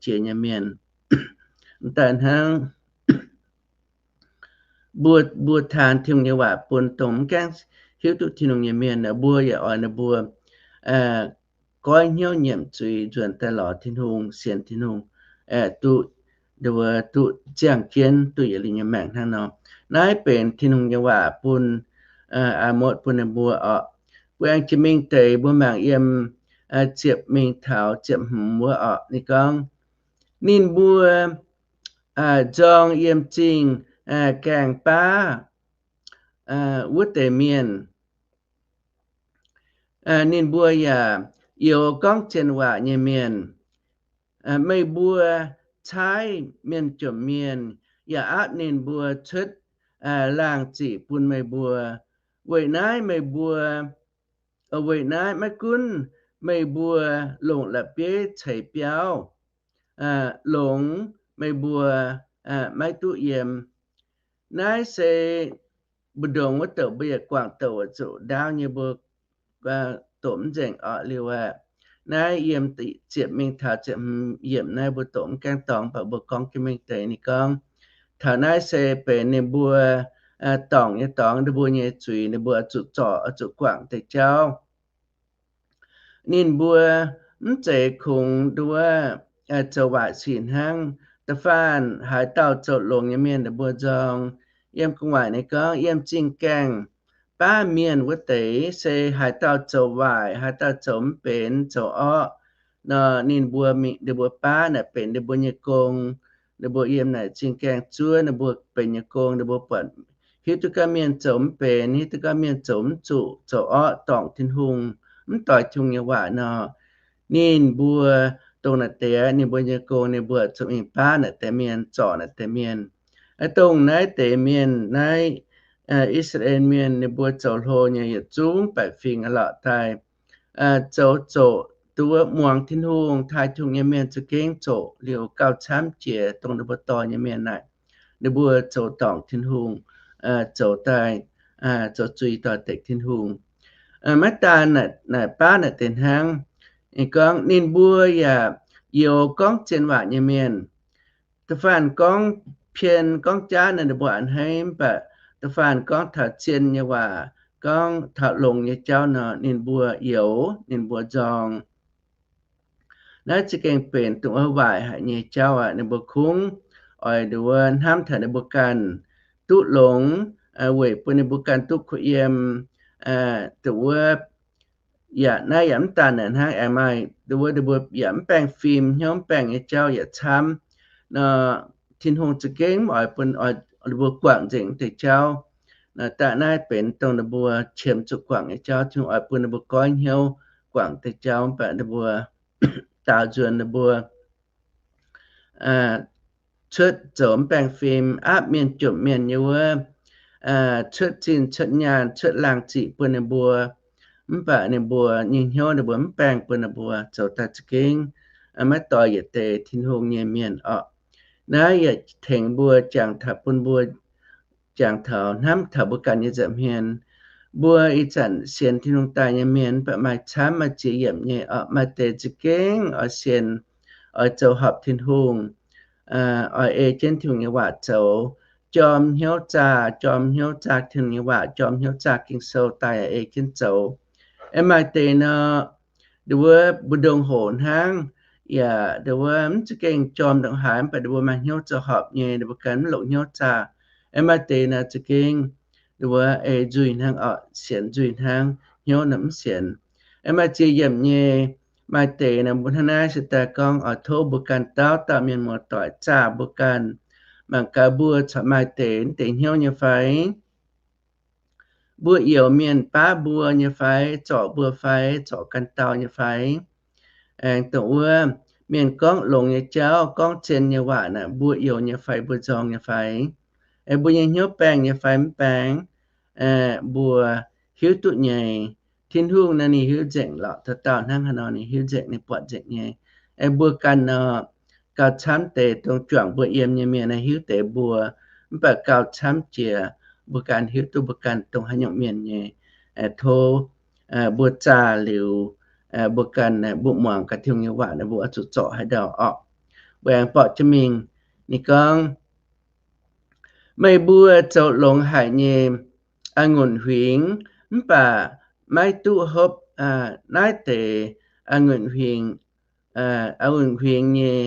jiex nyei mienh. Daaih hnangv mbuo, mbuo taan Tin-Hungh nyei waac bun dongh mv gaengh hiuv duqv Tin-Hungh nyei mienh, mbuo yaac oix ninh mbuo goiv hnyouv nyiemc zuiz nzuonx daaih lorz Tin-Hungh, sienx Tin-Hungh, duqv, duqv ziangh jienv duqv yietc liuz nyei maengc hnangv nor. Naaiv benx Tin-Hungh nyei waac bun Aa^motc bun ninh mbuo orqc. Mbuo aengx jiex mingh deix mbuo mangc yiem ziepc mingh taux ziepc hmz wuov orqc. Ninh gorngv, ninh mbuo nzorng yiem zingh gaengh baav wuov deix mienh, ninh mbuo yaac youx gorngv zien waac nyei mienh. Meih mbuo caaiv mienh jomc mienh yaac aapv ninh mbuo cuotv laangh ziqc bun meih mbuo. Weic naaiv meih mbuo, weic naaiv maiv gunv meih mbuo longc la'bieiv ceix biauv, longx meih mbuo maiv duqv yiem. Naaiv se mbu'ndongx wuov douc mbuo yietc guangc douc zuqc ndaauv nyei mbuo doqc mv nzengc orqc liuz aqv. Naaiv yiem ziepc mingh taux ziepc hmz yiemc naaiv mbuo doqc mv gaengh dorngx, mv baac mbuo gorngv jienv mingh deix ninh gorngv, taux naaiv se benx ninh mbuo dorngc nyei dorngx, ninh mbuo nyei zuiz, ninh mbuo oix zuqc zorc, oix zuqc guangc deix jauv. Ninh mbuo mv zeiz kungx nduov zoux waaic sic hnangv. Da'faanh haaix dauh zoux longx nyei mienh ninh mbuo nzorng. Yiem gu'nguaaic ninh gorngv, yiem zingh gaengh baav mienh wuov deix se haaix dauh zoux waaic, haaix dauh zoux mv benx, zoux orqv nor, ninh mbuo, ninh mbuo baav naaic benx ninh mbuo nyei gong. Ninh mbuo yiem naaic zingh gaengh zuov ninh mbuo benx nyei gong. Ninh mbuo buatc, hiuv duqv gorngv mienh zoux mv benx, hiuv duqv gorngv mienh zoux mv zuqc, zoux orqv, dorngc Tin-Hungh, mv doix Tin-Hungh nyei waac nor, ninh mbuo dongh naaic deix ninh mbuo nyei gong, ninh mbuo zuqc mingh baav naaic deix mienh, zorc naaic deix mienh. Dongh naaiv deix mienh, naaiv I^saa^laa^en Mienh, ninh mbuo zoux hlo nyei yietc zungv baeqc fingx aqv lorqc daaih zoux zoqc, duqv muangx Tin-Hungh, taaih Tin-Hungh nyei mienh za'gengh zoqc liuz gauh camv jiex dongh ninh mbuo dorh nyei mienh naaic. Ninh mbuo zoux dorngc Tin-Hungh, zoux daaih, zoux zuiz doix-dekc Tin-Hungh. Maiv daan naaic baav naaic deix hnangv, ninh gorngv ninh mbuo yaac youx gorngv zien waac nyei mienh. Da'faanh gorngv pien gorngv jaav nor ninh mbuo a'hneiv, mv baac da'faanh gorngv taux zien nyei waac, gorngv taux longx nyei jauv nor ninh mbuo youx, ninh mbuo nzorng. Naaiv za'gengh benx dongh wuov waaic haic nyei jauv aqv. Ninh mbuo kungx oix nduov hnamv taux ninh mbuo ganh duqv longx, weic bun ninh mbuo ganh duqv kuh yiem. Dongh wuov, yaac naaiv yaac mv daan naaic hnangv, aengx maaih dongh wuov ninh mbuo yaac mv baengh fim, hnyouv mv baengh nyei jauv yaac camv nor, Tin-Hungh za'gengh mv oix bun, oix ninh mbuo guangc nzengc deix jauv. Daaih naaiv benx dongh ninh mbuo qiemx zuqc guangc nyei jauv. Tin-Hungh oix bun ninh mbuo goiv hnyouv guangc deix jauv, mv baac ninh mbuo daaux nzuonx ninh mbuo cuotv zoux mv baengh fim, aapv mienh jomc mienh nyei wuov, cuotv zinh cuotv nyaanh cuotv laangh ziqc bun ninh mbuo. Mv baac ninh mbuo nyei hnyouv ninh mbuo mv baengh bun ninh mbuo zoux daaih za'gengh maiv doix yietc deix Tin-Hungh nyei mienh orqc. Naaiv yaac tengx mbuo jangx taux bun mbuo jangx taux hnamv taux mbuo ganh nyei nza'hmien. Mbuo ih zanc sienx Tin-Hungh daaih nyei mienh mv baac maaih camv maaih ziex yiemc nyei orqc. Maaih deix za'gengh oix sienx, oix zoux horpc Tin-Hungh, oix ei jienv Tin-Hungh nyei waac zoux, jorm hnyouv zaah, jorm hnyouv zaah Tin-Hungh nyei waac, jorm hnyouv zaah Ging-Sou daaih ei jienv zoux. Aengx maaih deix nor, nduov wuov mbu'ndongx hoc hnangv, yaac nduov wuov mv za'gengh jorm ndongc haaix, mv baac nduov mbuo maaih hnyouv zoux horpc nyei, nduov mbuo ganh mv longc hnyouv zaah. Aengx maaih deix nor za'gengh nduov wuov ei nzuih hnangv orqc, sienx nzuih hnangv, hnyouv nor mv sienx. Aengx maaih ziex yiemc nyei, maaih deix nor mbuo hnangv naaiv se daaih gorngv oix tov mbuo ganh dauh dauh mienh muoz-doic zaah mbuo ganh. Mangc gaax mbuo corc maaih deix, deix hnyouv nyei fai? Mbuo youz mienh baav mbuo nyei fai, zorc mbuo fai, zorc ganh dauh nyei fai? Aengx dongh wuov mienh gorngv longx nyei jauv, gorngv zien nyei waac naaic, mbuo youz nyei fai, mbuo nzorng nyei fai? Aengx mbuo nyei hnyouv baengh nyei fai mv baengh? Mbuo hiuv duqv nyei. Tin-Hungh naaiv ninh hiuv nzengc lorqc, dauh dauh hnangv haaix nor ninh hiuv nzengc, ninh buatc nzengc nyei. Aengx mbuo ganh nor, gauh camv deix dongh juangc mbuo yiem nyei mienh naaiv hiuv deix mbuo, mv baac gauh camv jiex mbuo ganh hiuv duqv mbuo ganh dongh haaix nyungc mienh nyei. Tov mbuo zaah liuz, mbuo ganh mbuo muangx gaax Tin-Hungh nyei waac naaic, mbuo oix zuqc zorc haaix ndau orqc. Mbuo aengx borqc jienv mingh, ninh gorngv, meih mbuo zoux longx haic nyei a'ngunc huingx, mv baac maiv duqv hopv naaiv deix a'ngunc huingx, a'ngunc huingx nyei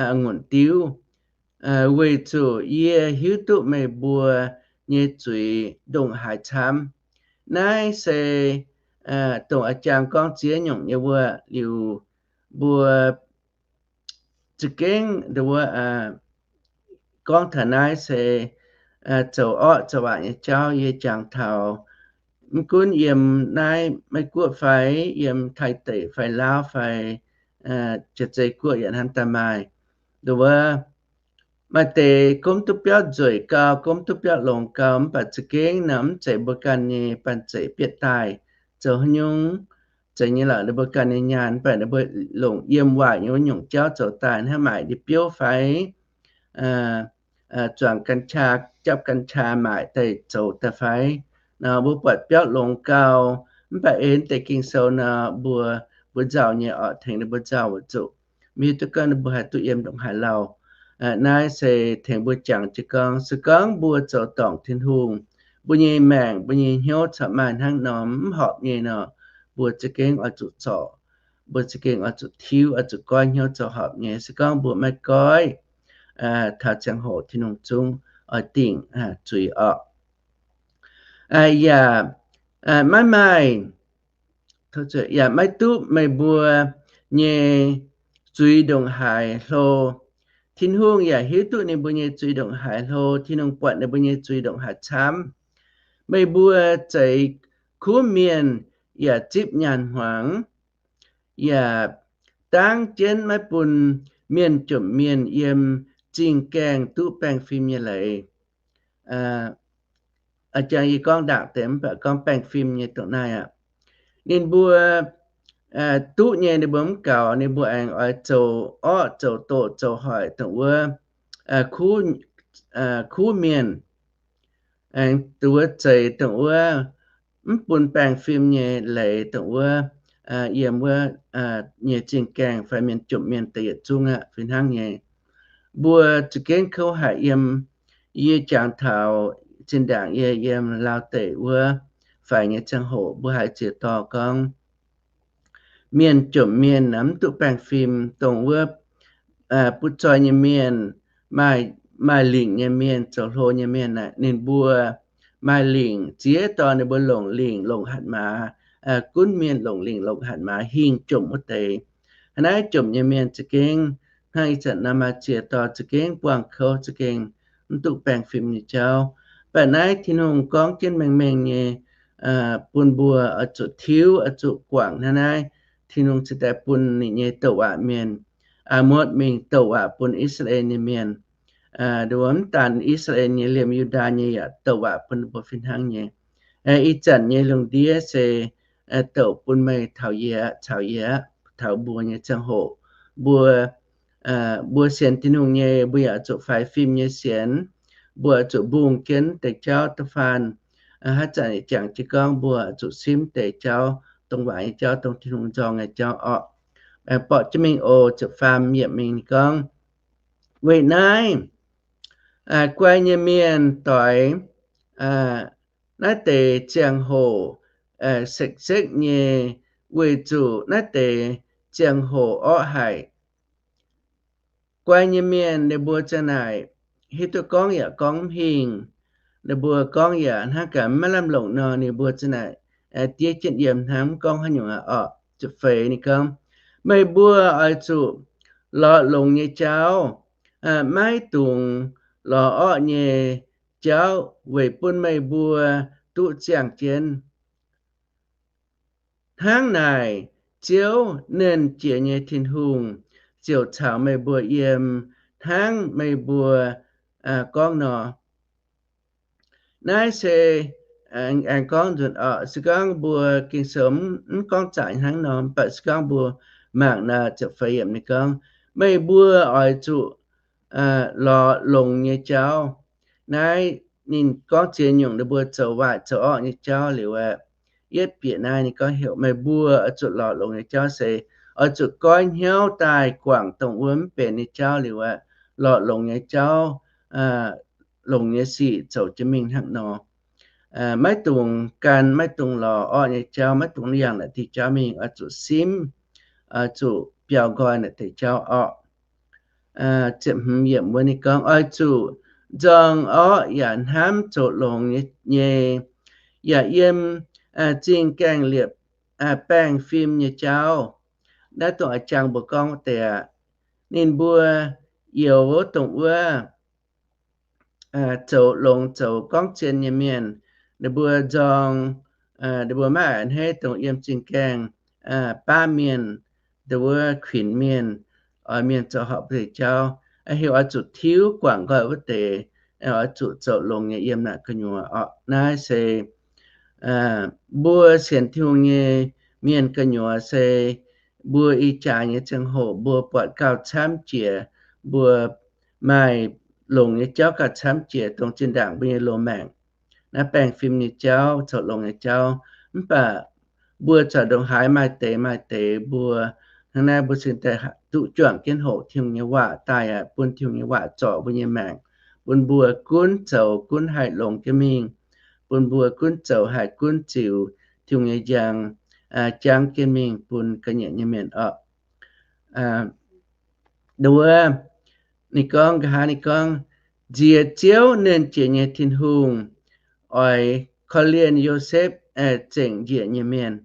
a'ngunc diuv, weic zuqc yie hiuv duqv meih mbuo nyei zuiz ndongc haaix camv. Naaiv se dongh a'jang gorngv ziex nyungc nyei wuov liuz, mbuo za'gengh nduov wuov gorngv taux naaiv se zoux orqv zoux waac nyei jauv yie jangx taux, mv gunv yiem naaiv Meiv Guoqv fai yiem Taiv deic fai Laauv fai Jaav-Zei Guoqv yaac hnamv daaih maaih. Nduov wuov maaih deix gomv duqv biauv nzueic gau, gomv duqv biauv longx gau, mv baac za'gengh nor mv zeiz mbuo ganh nyei banh zeic bieqc daaih. Zoux haaix nyungc? Zeiz nyei lorqc, ninh mbuo ganh nyei nyaanh, mv baac ninh mbuo longc yiem waaic nyei wuov nyungc jauv zoux daaih hnangv maaic ndie-biouv fai zuangx กัญชา, japv กัญชา maaic daaih zoux daaih fai. Nor mbuo buatc biauv longx gau, mv baac ei deix Ging-Sou nor mbuo, mbuo nzauh nyei orqc, tengx ninh mbuo nzauh weic zuqc mv hiuv duqv gorngv ninh mbuo haih duqv yiem ndongc haaix lauh. Naaiv se tengx mbuo jangx jienv gorngv, se gorngv mbuo zoux dorngc Tin-Hungh, mbuo nyei maengc, mbuo nyei hnyouv corc maaih hnangv norm mv horpc nyei nor, mbuo za'gengh oix zuqc zorc, mbuo za'gengh oix zuqc tiuv, oix zuqc goiv hnyouv zoux horpc nyei. Se gorngv mbuo maiv goiv, taux ziangh hoc Tin-Hungh zungv oix dingc zuiz orqc. Yaac maiv maaih, yaac maiv duqv meih mbuo nyei zuiz ndongc haaix hlo. Tin-Hungh yaac hiuv duqv ninh mbuo nyei zuiz ndongc haaix hlo. Tin-Hungh buatc ninh mbuo nyei zuiz ndongc haaix camv. Meih mbuo zeix kuv mienh yaac zipv nyaanh hmuangx, yaac dangv jienv maiv bun mienh jomc mienh yiem zingh gaengh duqv baengh fim nyei leiz. A'jang yie gorngv ndaangc deix mv baac gorngv baengh fim nyei dongh naaiv aqv. Ninh mbuo duqv nyei ninh mbuo mv gaux, ninh mbuo aengx oix zoux orqv, zoux doqc, zoux hoic dongh wuov kuv mienh, aengx dongh wuov zeix dongh wuov mv bun baengh fim nyei leiz dongh wuov yiem wuov nyei zingh gaengh fai mienh jomc mienh deix yietc zungv aqv fih hnangv nyei. Mbuo za'gengh kouv haic yiem, yie jangx taux zinh ndaangc yie yiem Laauv deic wuov faix nyei ziangh hoc mbuo haiz ziex dorh gorngv mienh jomc mienh mv duqv baengh fim, dongh wuov butv zoih nyei mienh, maaih lingc nyei mienh, zoux hlo nyei mienh aeqv, ninh mbuo maaih lingc ziex dorh ninh mbuo longc lingc longc hatc maaz, gunv mienh longc lingc longc hatc maaz hingh jomc wuov deix. Hnangv naaiv jomc nyei mienh za'gengh hnangv ih zanc nor maaih ziex dorh za'gengh buangh kouv za'gengh mv duqv baengh fim nyei jauv. Mv baac naaiv Tin-Hungh gorngv jienv mengh mengh nyei bun mbuo oix zuqc tiuv, oix zuqc guangc hnangv naaiv. Tin-Hungh cingx daaih bun ninh nyei douc waac mienh, Aamotv, mingh douc waac bun I^saa^laa^en nyei mienh. Nduov mv daan I^saa^laa^en nyei, liemh Yu^ndaa nyei yaac douc waac bun ninh mbuo fih hnangv nyei. Ih zanc nyei lungh ndiev se douc bun meih taux yie, caux yie, taux mbuo nyei ziangh hoc. Mbuo, mbuo sienx Tin-Hungh nyei, mbuo yaac zuqc faix fim nyei sienx. Mbuo zuqc mbungh jienv deix jauv da'faanh, haaix zanc jangx jienv gorngv mbuo zuqc simv deix jauv, dongh waac nyei jauv, dongh Tin-Hungh nzorng nyei jauv orqc. Aengx borqc jienv mingh oc, ziepc faam yiemc mingh gorngv, weic naaiv guai nyei mienh doix naaiv deix ziangh hoc sekv-sekv nyei, weic zuqc naaiv deix ziangh hoc orqv haic. Guai nyei mienh ninh mbuo ziang naaic hiuv duqv gorngv yaac gorngv mv hingh. Ninh mbuo gorngv yaac hnangv gaax maiv lamh longc nor, ninh mbuo ziang naaic diev jienv yiem hnangv, mv gorngv haaix nyungc aqv orqc. Ziepc feix ninh gorngv, meih mbuo oix zuqc lorz longx nyei jauv, maiv dungx lorz orqv nyei jauv weic bun meih mbuo duqv ziangh jienv. Hnangv naaic, Ziouv Nernh Jiex nyei Tin-Hungh ziouc caux meih mbuo yiem hnangv meih mbuo gorngv nor. Naaiv se aengx gorngv nzunc orqc, se gorngv mbuo Ging-Sou mv gorngv zaqc hnangv nor, mv baac se gorngv mbuo mangc naaic ziepc feix yiemc ninh gorngv, meih mbuo oix zuqc lorz longx nyei jauv. Naaiv ninh gorngv ziex nyungc ninh mbuo zoux waaic zoux orqv nyei jauv liuz aqv. Yietv bieqc naaiv ninh gorngv heuc meih mbuo oix zuqc lorz longx nyei jauv se oix zuqc goiv hnyouv daaih guangc dongh wuov mv benx nyei jauv liuz aqv. Lorz longx nyei jauv, longx nyei sic zoux jienv mingh hnangv nor. Maiv dungx gan, maiv dungx lorz orqv nyei jauv, maiv dungx yangh naaic deix jauv mingh, oix zuqc simv, oix zuqc biaux nqoi naaic deix jauv orqc. Ziepc hmz yiemc wuov ninh gorngv, oix zuqc nzorng orqv yaac hnamv zoux longx nyei, yaac yiem zingh gaengh liepc baengh fim nyei jauv. Naaiv dongh a'jang mbuo gorngv wuov deix aqv. Ninh mbuo youx dongh wuov zoux longx zoux gorngv zien nyei mienh, ninh mbuo nzorng, ninh mbuo maiv a'hneiv dongh yiem zingh gaengh baav mienh, dongh wuov kuinx mienh, oix mienh zoux horpc deix jauv, heuc oix zuqc tiuv guangc nqoi wuov deix, oix zuqc zoux longx nyei yiem naaic gu'nyuoz orqc. Naaiv se mbuo sienx Tin-Hungh nyei mienh gu'nyuoz se mbuo ih jaax nyei ziangh hoc mbuo buatc gauh camv jiex, mbuo maaih longx nyei jauv gauh camv jiex dongh zinh ndaangc mbuo nyei loz-maengc. Naaiv baengh fim nyei jauv, zoux longx nyei jauv, mv baac mbuo corc ndongc haaix maaih deix maaih deix mbuo hnangv naaiv mbuo cingx daaih duqv juangc jienv hoqc Tin-Hungh nyei waac daaih aqv, bun Tin-Hungh nyei waac zorc mbuo nyei maengc, bun mbuo gunv zoux gunv haih longx jienv mingh, bun mbuo gunv zoux haih gunv ziux Tin-Hungh nyei njang, jangv jienv mingh bun ga'nyiec nyei mienh orqc. Wuov, ninh gorngv nqa'haav ninh gorngv, nziex Ziouv Nernh Jiex nyei Tin-Hungh oix korv-lienh Yosepv zengc njiec nyei mienh.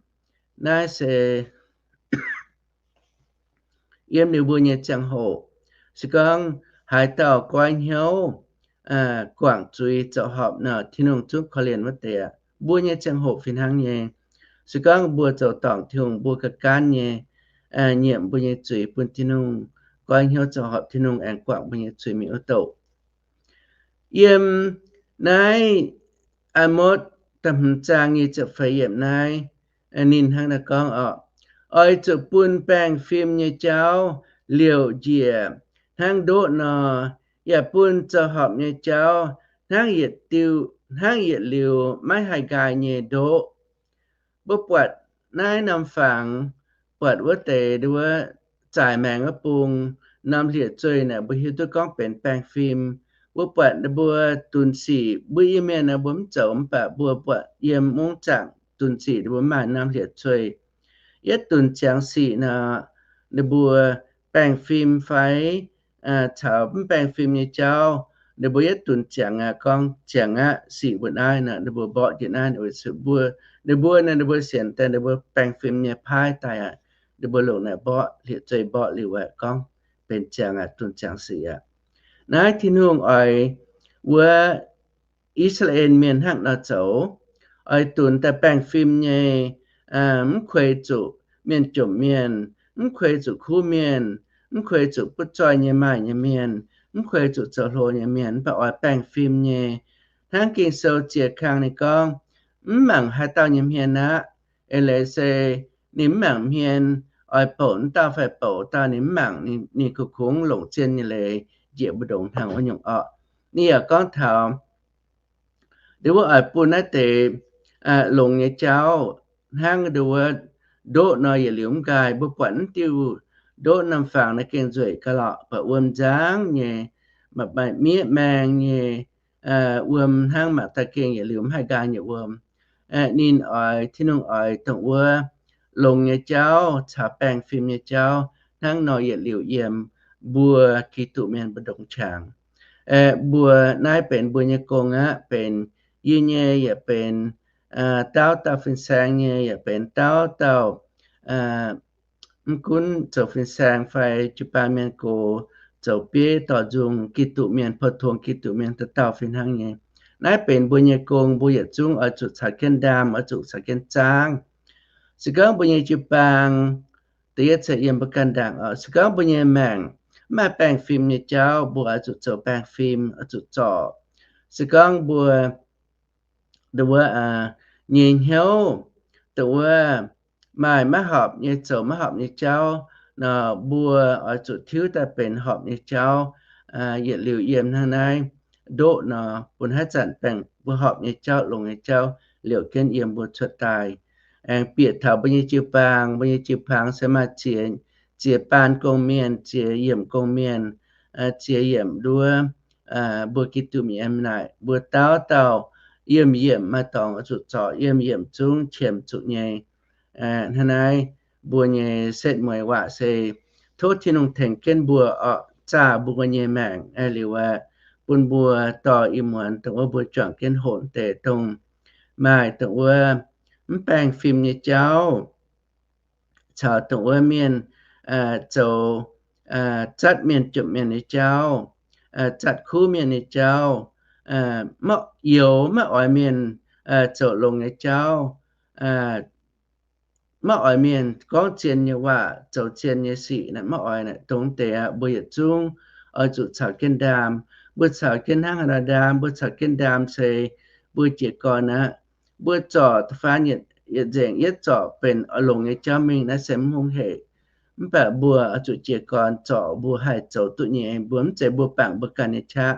Naaiv se yiem liuz mbuo nyei ziangh hoc, se gorngv haaix dauh goiv hnyouv, guangc zuiz zoux horpc nor, Tin-Hungh zungv korv-lienh wuov deix aqv. Mbuo nyei ziangh hoc fih hnangv nyei. Se gorngv mbuo zoux dorngc Tin-Hungh, mbuo ga'gaanv nyei nyiemc mbuo nyei zuiz bun Tin-Hungh, goiv hnyouv zoux horpc, Tin-Hungh aengx guangc mbuo nyei zuiz mingh wuov douc. Yiem naaiv Aa^motv da'hmz zaang nyic ziepc feix yiemc naaiv, ninh hnangv naaiv gorngv orqc, oix zuqc bun baengh fim nyei jauv liouc njiec hnangv ndoqv nor, yaac bun zoux horpc nyei jauv hnangv yietc diuh, hnangv yietc liuz maiv haih nqaai nyei ndoqv. Mbuo buatc naaiv norm fangx, buatc wuov deix wuov zaaic maengx wuov bung, norm hlieqv-zueih naaic mbuo hiuv duqv gorngv benx baengh fim. Mbuo buatc ninh mbuo dunx sic, mbuo Iu-Mienh naaic mbuo mv zoux, mv baac mbuo buatc yiem mungv zaangc dunx sic ninh mbuo maaih norm hlieqv-zueih. Yietv dunx ziangx sic nor, ninh mbuo baengh fim fai caux mv baengh fim nyei jauv, ninh mbuo yietv dunx ziangx aqv, gorngv ziangx aqv, sic mbuo naaiv nor, ninh mbuo mborqv njiec naaiv, ninh mbuo, ninh mbuo naaic ninh mbuo sienx daaih ninh mbuo baengh fim nyei paaiv daaih aqv, ninh mbuo longc naaic mborqv, hlieqv-zueih mborqv liuz aqv, gorngv benx ziangx aqv, dunx ziangx sic aqv. Naaiv Tin-Hungh oix wuov I^saa^laa^en Mienh hnangv nor zoux, oix dunx daaih baengh fim nyei, mv kuei zuqc mienh jomc mienh, mv kuei zuqc kuv mienh, mv kuei zuqc butv zoih nyei maaih nyei mienh, mv kuei zuqc zoux hlo nyei mienh, mv baac oix baengh fim nyei. Hnangv Ging-Sou ziex kang ninh gorngv, mv mangc haaix dauh nyei hmien aqv. Eix leiz se ninh mv mangc hmien, oix bouc wuov dauh fai bouc wuov dauh ninh mv mangc, ninh kungx-kungx longc zien nyei leiz njiec mbu'ndongx hnangv wuov nyungc orqc. Ninh yaac gorngv taux ndongc wuov oix bun naaiv deix longx nyei jauv hnangv ndongc wuov ndoqv nor yietc liuz mv nqaai. Mbuo buatc mv diuh ndoqv norm fangx naaiv gengh nzueic gauh lorqc, buatc wuom nzangv nyei, maaih miev maeng nyei wuom hnangv, mangc daaih gengh yietc liuz mv haih nqaai nyei wuom. Ninh oix, Tin-Hungh oix dongh wuov longx nyei jauv caux baengh fim nyei jauv hnangv nor yietc liuz yiem mbuo Giduc mienh mbu'ndongx qangx. Mbuo naaiv benx mbuo nyei gong aqv, benx yie nyei, yaac benx dauh dauh fin-saeng nyei, yaac benx dauh dauh mv gunv zoux fin-saeng fai jiu-baang mienh gox, zoux bieiv dorh nzung Giduc mienh, pou-tuongx Giduc mienh dauh dauh fih hnangv nyei. Naaiv benx mbuo nyei gong, mbuo yietc zungv oix zuqc caux jienv ndaam, oix zuqc caux jienv zaangv. Se gorngv mbuo nyei jiu-baang, da'yietv ceix yiem mbuo ganh ndaangc oc, se gorngv mbuo nyei maengc mv maaih baengh fim nyei jauv, mbuo oix zuqc zoux baengh fim, oix zuqc zorc. Se gorngv mbuo dongh wuov nyei hnyouv, dongh wuov maaih maiv horpc nyei, zoux maiv horpc nyei jauv nor, mbuo oix zuqc tiuv daaih benx horpc nyei jauv, yietc liuz yiem hnangv naaiv ndoqv nor, bun haaix zanc baengh mbuo horpc nyei jauv, longx nyei jauv liouc jienv yiem mbuo cuotv daaih. Aengx bieqc taux mbuo nyei jiu-baang, mbuo nyei jiu-baang se maaih ziex, ziex baan gong-mienh, ziex yiemc gong-mienh, ziex yiemc nduov mbuo Giduc mienh naaic, mbuo dauh dauh yiem-yiemc maaih dorngx oix zuqc zorc, yiem-yiemc zungv qiemx zuqc nyei. Hnangv naaiv mbuo nyei setv mueiz waac se tov Tin-Hungh tengx jienv mbuo oc, zaah mbuo nyei maengc liuz aqv, bun mbuo dorh ih muonz dongh wuov mbuo juangc jienv hoqc deix dongh maaih dongh wuov mv baengh fim nyei jauv, caux dongh wuov mienh zoux zatv mienh jomc mienh nyei jauv, zatv kuv mienh nyei jauv, maiv youx, maiv oix mienh zoux longx nyei jauv, maiv oix mienh gorngv zien nyei waac, zoux zien nyei sic, maiv oix. Dongh deix aqv, mbuo yietc zungv oix zuqc caux jienv ndaam. Mbuo caux jienv hnangv haaix nor ndaam? Mbuo caux jienv ndaam se mbuo jiez gorn aqv. Mbuo zorc da'faanh yietc nzengc yietv zorc benx oix longx nyei jauv mingh, naaiv se mv hungh heic. Mv baac mbuo oix zuqc jiez gorn zorc mbuo haih zoux duqv nyei. Mbuo mv zeiz mbuo bangc mbuo ganh nyei qaqv.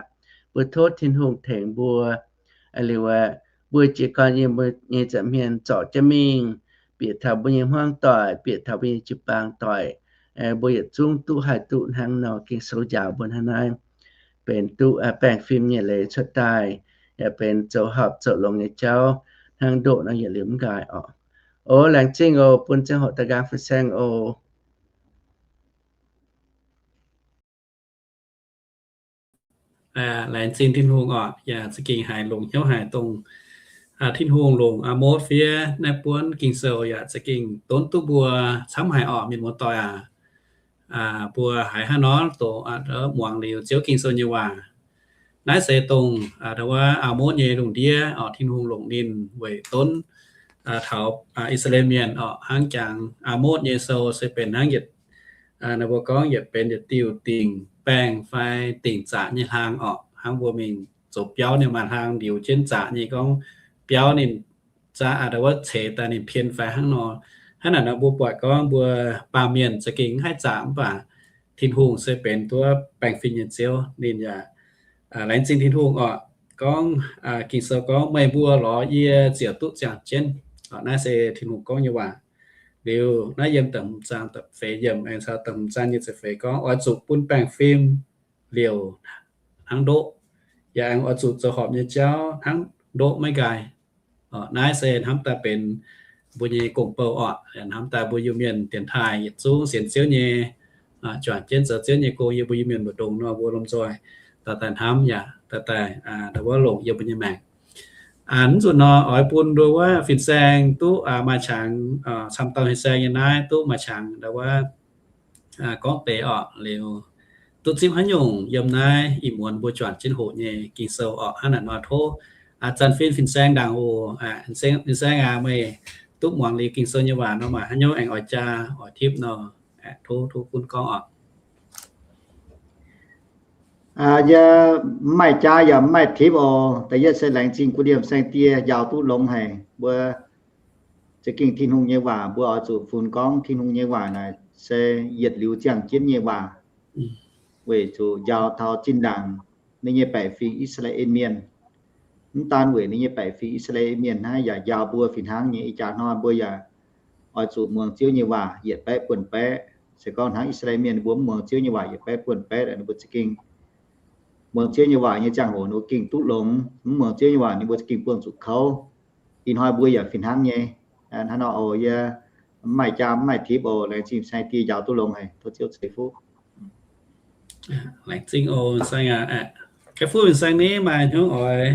Mbuo tov Tin-Hungh tengx mbuo. Liuz aqv, mbuo jiez gorn yiem mbuo nyei nza'hmien zorc jienv mingh, bieqc taux mbuo nyei hmuangv doic, bieqc taux mbuo nyei jiu-baang doic, mbuo yietc zungv duqv haih duqv hnangv nor. Ging-Sou njaaux mbuo hnangv naaiv, benx duqv baengh fim nyei leiz cuotv daaih, yaac benx zoux horpc zoux longx nyei jauv hnangv ndoqv nor yietc liuz mv nqaai oc. O, laengz zingh oc, bun ziangh hoc daaih nqaang fin-saeng oc. Laengz zingh Tin-Hungh oc. Yaac za'gengh haiz longx hnyouv haic dongh Tin-Hungh longc Aa^motv fiev naaiv buonv Ging-Sou yaac za'gengh donv duqv mbuo camv haic oc, mienh muoz-doic aac. Mbuo haiz hnangv nor doqc muangx liuz Ziouv Ging-Sou nyei waac. Naaiv se dongh wuov Aa^motv nyei lungh ndiev oc, Tin-Hungh longc ninh weic donv taux I^saa^laa^en Mienh oc. Hnangv jangx Aa^motv nyei sou se benx hnangv yietc, mbuo gorngv yietc benx yietc diuh dingc baengh fai dingc zaqc nyei hlaang oc. Hnangv mbuo mingh zoux biauv nyei maaih hlaang ndiux jienv zaqc nyei, gorngv biauv ninh zaqc wuov ceix daaih ninh pien fai hnangv nor. Hnangv naaic nor mbuo buatc gorngv mbuo baamh mienh za'gengh mv haih zaqc, mv baac Tin-Hungh se benx duqv baengh fim nyei Ziouv. Ninh yaac laengz zingh Tin-Hungh oc. Gorngv Ging-Sou gorngv, meih mbuo lorz yie ziouc duqv ziangh jienv. Naaiv se Tin-Hungh gorngv nyei waac. Liuz naaiv yiem da'hmz zaang da'feix yiemc aengx caux da'hmz zaang nyei ziepc feix gorngv, oix zuqc bun baengh fim liouc hnangv ndoqv, yaac aengx oix zuqc zoux horpc nyei jauv hnangv ndoqv maiv nqaai. Naaiv se hnamv daaih benx mbuo nyei gong-bou oc. Hnamv daaih mbuo Iu-Mienh dienx taaih yietc zungv sienx Ziouv nyei, juangc jienv zoux Ziouv nyei gong yiem mbuo Iu-Mienh mbu'ndongx nor, mbuo lomh nzoih daaih daaih hnamv yaac daaih daaih wuov longc yiem mbuo nyei maengc. Mv nzunc nor oix bun nduov wuov fin-saeng duqv maaih qangx, camv dauh fin-saeng nyei naaiv duqv maaih qangx nduov wuov gorngv deix orqc. Liuz duqv zipv haaix nyungc yiem naaiv ih muonz mbuo juangc jienv hoqc nyei Ging-Sou orqc. Hnangv naaic nor tov zanc fin fin-saeng ndaangc oc. Fin-saeng aac, meih duqv muangx liuz Ging-Sou nyei waac nor maaih haaix nyungc aengx oix jaa oix tipv nor, tov tov gunv gorngv orqc. Yie mv maaih jaav yaac mv maaih tipv oc. Da'yietv se laengz zingh gux liemh saeng-die njaaux duqv longx haic. Mbuo za'gengh Tin-Hungh nyei waac mbuo oix zuqc funx gorngv Tin-Hungh nyei waac naaic se yietc liuz ziangh jienv nyei waac, weic zuqc njaaux taux zinh ndaangc ninh nyei baeqc fingx I^saa^laa^en Mienh. Mv daan weic ninh nyei baeqc fingx I^saa^laa^en Mienh hnangv, yaac njaaux mbuo fih hnangv nyei. Ih jaax hnoi mbuo yaac oix zuqc muangx Ziouv nyei waac yietc baeqv buonv baeqv. Se gorngv hnangv I^saa^laa^en Mienh mbuo mv muangx Ziouv nyei waac yietc baeqv buonv baeqv, ninh mbuo za'gengh muangx Ziouv nyei waac nyei ziangh hoc ninh mbuo gengh duqv longx. Mv muangx Ziouv nyei waac ninh mbuo za'gengh buangh zuqc kouv. Ih hnoi mbuo yaac fih hnangv nyei. Hnangv nor oc, yie mv maaih jaav mv maaih tipv oc. Laengz zingh saeng-die njaaux duqv longx haic. Tov Ziouv ceix fuqv. Laengz zingh oc, saeng aac. Ga'fuqv saeng ni maaih hnyouv oix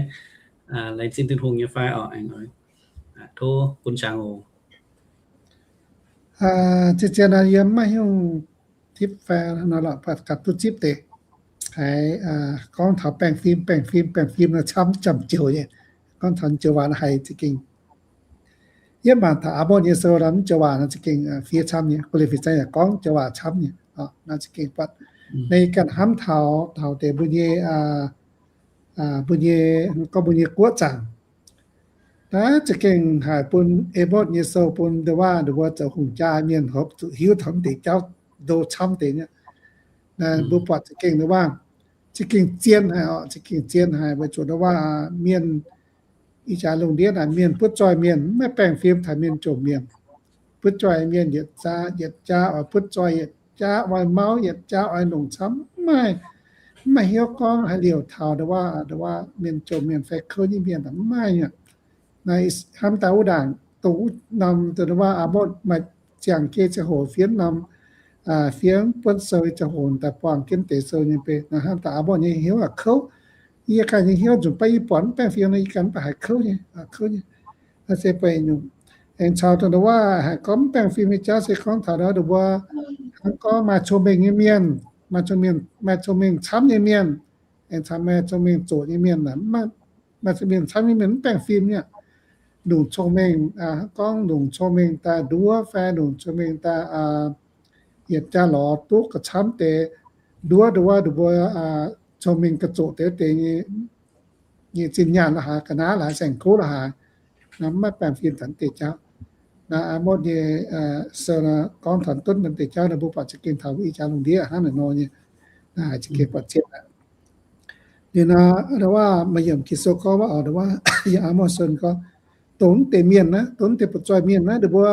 laengz zingh Tin-Hungh nyei fai oc? Aengx oix tov bun qangx oc. Zien-zien nor yie mv maaih hnyouv tipv fai nor lorqc, gaax duqv zipv deix haiz gorngv taux baengh fim, baengh fim, baengh fim nor camv jomc joux nyei. Gorngv taux joux waac nor haiz za'gengh, yie mangc taux Aa^morc nyei sou nor, mv joux waac nor za'gengh fiev camv nyei. Gux liemh fin-saeng yaac gorngv joux waac camv nyei. Nor za'gengh buatc naaiv ganh hnamv taux taux deix mbuo nyei, mbuo nyei, gorngv mbuo nyei guoqv zaangc. Naaiv za'gengh haiz bun Aa^morc nyei sou bun ndau wuov, ndau wuov zoux hungh jaa mienh horpc zuqc hiuv taux mv deix jauv ndo camv deix nyei. Mbuo buatc za'gengh ndau wuov, za'gengh zien haic oc, za'gengh zien haic weic zuqc ndau wuov mienh, ih jaax lungh ndiev naaic mienh butv zoih mienh, mv maaih baengh fim taux mienh jomc mienh. Butv zoih mienh yietc jaa yietc jaa oix butv zoih, yietc jaa oix mauv, yietc jaa oix longc camv, mv maaih, mv maaih hnyouv gorngv haaix liouc taux ndau wuov, ndau wuov mienh jomc mienh fai kouv nyei mienh mv maaih aqv. Naaiv hnamv daaih wuov ndaangc dongh wuov norm ndau wuov Aa^morc maaih ziangh geh ziangh hoc fiev norm, fiev buonv sou ziangh hoc daaih buangh jienv deix sou nyei bei. Naaiv hnamv daaih Aa^morc nyei hnyouv aqc kouv. Yie ganh nyei hnyouv nzunc baav yie buatc mv baengh fim nor, yie ganh mv baac haiz kouv nyei, kouv nyei. Naaiv se buatc nyungc aengx caux dongh ndau wuov haiz gorngv mv baengh fim nyei jauv se gorngv taux ndau wuov hnangv gorngv maaih cong-mengh nyei mienh, maaih cong-mengh, maaih cong-mengh camv nyei mienh, aengx caux maaih cong-mengh zoqc nyei mienh, maaih cong-mengh camv nyei mienh mv baengh fim nyei. Longc cong-mengh, gorngv longc cong-mengh daaih nduov fai longc cong-mengh daaih yietc jaa lorz duqv ga'camv deix, nduov ndau wuov ndau mbuo cong-mengh ga'zoqc deix deix nyei zinh nyaanh la'haaix, ga'naaiv la'haaix, saeng-kuv la'haaix, naaiv mv maaih baengh fim taux deix jauv. Naaiv Aa^morc nyei sou gorngv taux dunv taux deix jauv nor, mbuo buatc za'gengh taux mbuo ih jaax lungh ndiev hnangv naaic nor nyei, za'gengh buatc zien aqv. Liuz nor, ndau wuov maaih yiemc Ging-Sou gorngv wuov, ndau wuov yiem Aa^morc sou gorngv, dongh mv deix mienh naaiv, dongh mv deix butv zoih mienh naaiv, ninh mbuo,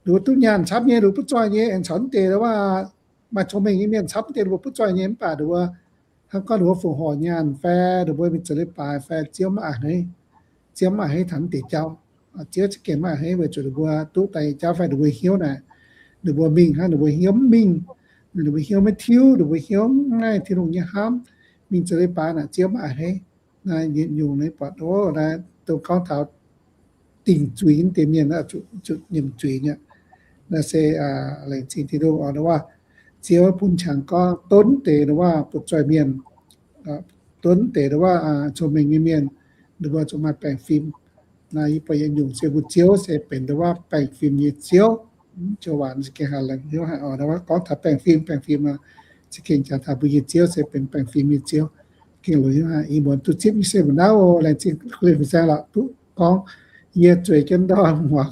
ninh mbuo duqv nyaanh camv nyei, ninh mbuo butv zoih nyei, aengx caux mv deix ndau wuov maaih cong-mengh nyei mienh camv mv deix ninh mbuo butv zoih nyei, mv baac ninh mbuo hnangv gorngv ninh mbuo fongc horc nyaanh fai ninh mbuo mingh zoux leiz-baaix fai Ziouv maiv a'hneiv, Ziouv maiv a'hneiv taux mv deix jauv. Ziouv za'gengh maiv a'hneiv weic zuqc ninh mbuo duqv daaih nyei jauv fai ninh mbuo hnyouv naaic, ninh mbuo mingh hnangv ninh mbuo hnyouv mv mingh, ninh mbuo hnyouv maiv tiuv, ninh mbuo hnyouv mv ngaih Tin-Hungh nyei hnamv, mingh zoux leiz-baaix naaic Ziouv maiv a'hneiv. Naaiv yietc nyungc nyei buatc, o, naaiv dongh gorngv taux dingc zuiz deix mienh, zuqc nyiemc zuiz nyei. Naaiv se laengz zingh Tin-Hungh oc, ndau wuov Ziouv bun qangx gorngv donv deix ndau wuov butv zoih mienh, donv deix ndau wuov cong-mengh nyei mienh, ninh mbuo zuqc maaih baengh fim. Naaiv yie buatc yietc nyungc se mbuo Ziouv se benx ndau wuov baengh fim nyei Ziouv. Joux waac za'gengh haih laengz hnyouv haic oc, ndau wuov gorngv taux baengh fim, baengh fim nor, za'gengh jangx taux mbuo nyei Ziouv se benx baengh fim nyei Ziouv. Gengh longc hnyouv haic. Ih muonz duqv zipv nyei se mbuo naaiv oc, laengz zingh gux liemh fin-saeng lorqc duqv gorngv. Yie zueiz jienv ndorm muangx,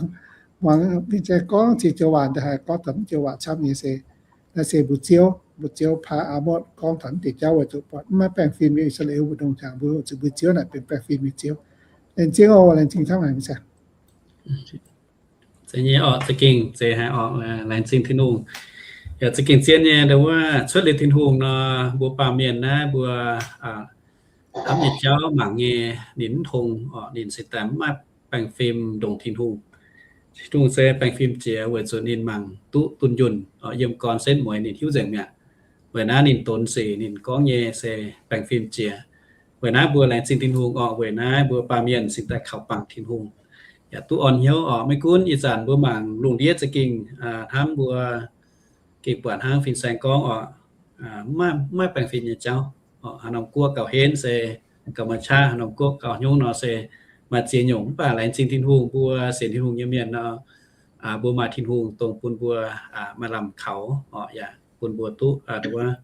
muangx fin-saeng gorngv ziex joux waac, ndaaih haih gorngv taux mv joux waac camv nyei se, naaiv se mbuo Ziouv, mbuo Ziouv paa Aa^morc gorngv taux mv deix jauv weic zuqc buatc mv maaih baengh fim nyei I^saa^laa^en mbu'ndongx jangx mbuo, zuqc mbuo Ziouv naaic benx baengh fim nyei Ziouv. Laengz zingh oc, laengz zingh camv haic fin-saeng. Zeiz nyei orqc, za'gengh zeiz haic orqc, laengz zingh Tin-Hungh. Yaac za'gengh zien nyei, ndau wuov cuotv liuz Tin-Hungh nor, mbuo baamh mienh naaiv mbuo hnamv nyei jauv mangc nyei, ninh mv tong orqc, ninh se daaih mv maaih baengh fim ndongc Tin-Hungh. Tin-Hungh se baengh fim jiex weic zuqc ninh mangc duqv dunh yunh orqc, yiem gorn setv mueiz ninh hiuv nzengc mi'aqv. Weic naaiv ninh donx sic ninh gorngv nyei se baengh fim jiex. Weic naaiv mbuo laengz zingh Tin-Hungh orqc, weic naaiv mbuo baamh mienh cingx daaih kaux bangc Tin-Hungh, yaac duqv orn hnyouv orqc. Maiv gunv ih zanc mbuo mangc lungh ndiev za'gengh hnamv mbuo gengh buatc hnangv fin-saeng gorngv orqc, maiv, maiv baengh fim nyei jauv. Haaix norm guoqv gauh henv se gauh maaih qaqv, haaix norm guoqv gauh hnyungv nor se maaih ziex nyungc. Mv baac laengz zingh Tin-Hungh, mbuo sienx Tin-Hungh nyei mienh nor, mbuo maaih Tin-Hungh dongh bun mbuo maaih lamh kaux orqc, yaac bun mbuo duqv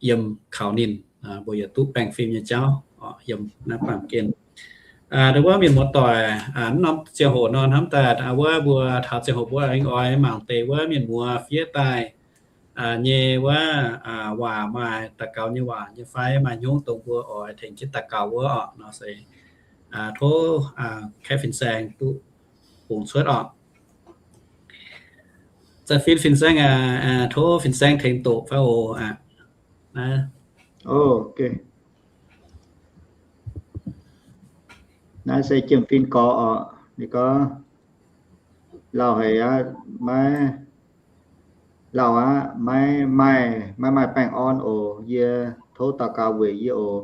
yiem kaux ninh. mbuo yietc duqv baengh fim nyei jauv oc, yiem naaiv baamh gen. Ndau wuov mienh muoz-doic, mv norm ziangh hoc nor hnamv daaih wuov mbuo taux ziangh hoc mbuo aengx oix mangc deix wuov mienh muoz fiev daaih nyei wuov waac, maaih daux gaux nyei waac nyei fai maaih hnyouv dongh mbuo oix tengx jienv daux gaux wuov oc nor se tov kaeqv fin-saeng duqv bungx cuotv oc. Za'fin fin-saeng aac, tov fin-saeng tengx doqc fai oc aqv. Naaiv se Jiem Fin gorx oc. Ninh gorngv, lauh haic aqv, maiv lauh aqv, maiv maaih, maiv maaih baengh orn oc. Yie tov daux gaux weic yie oc.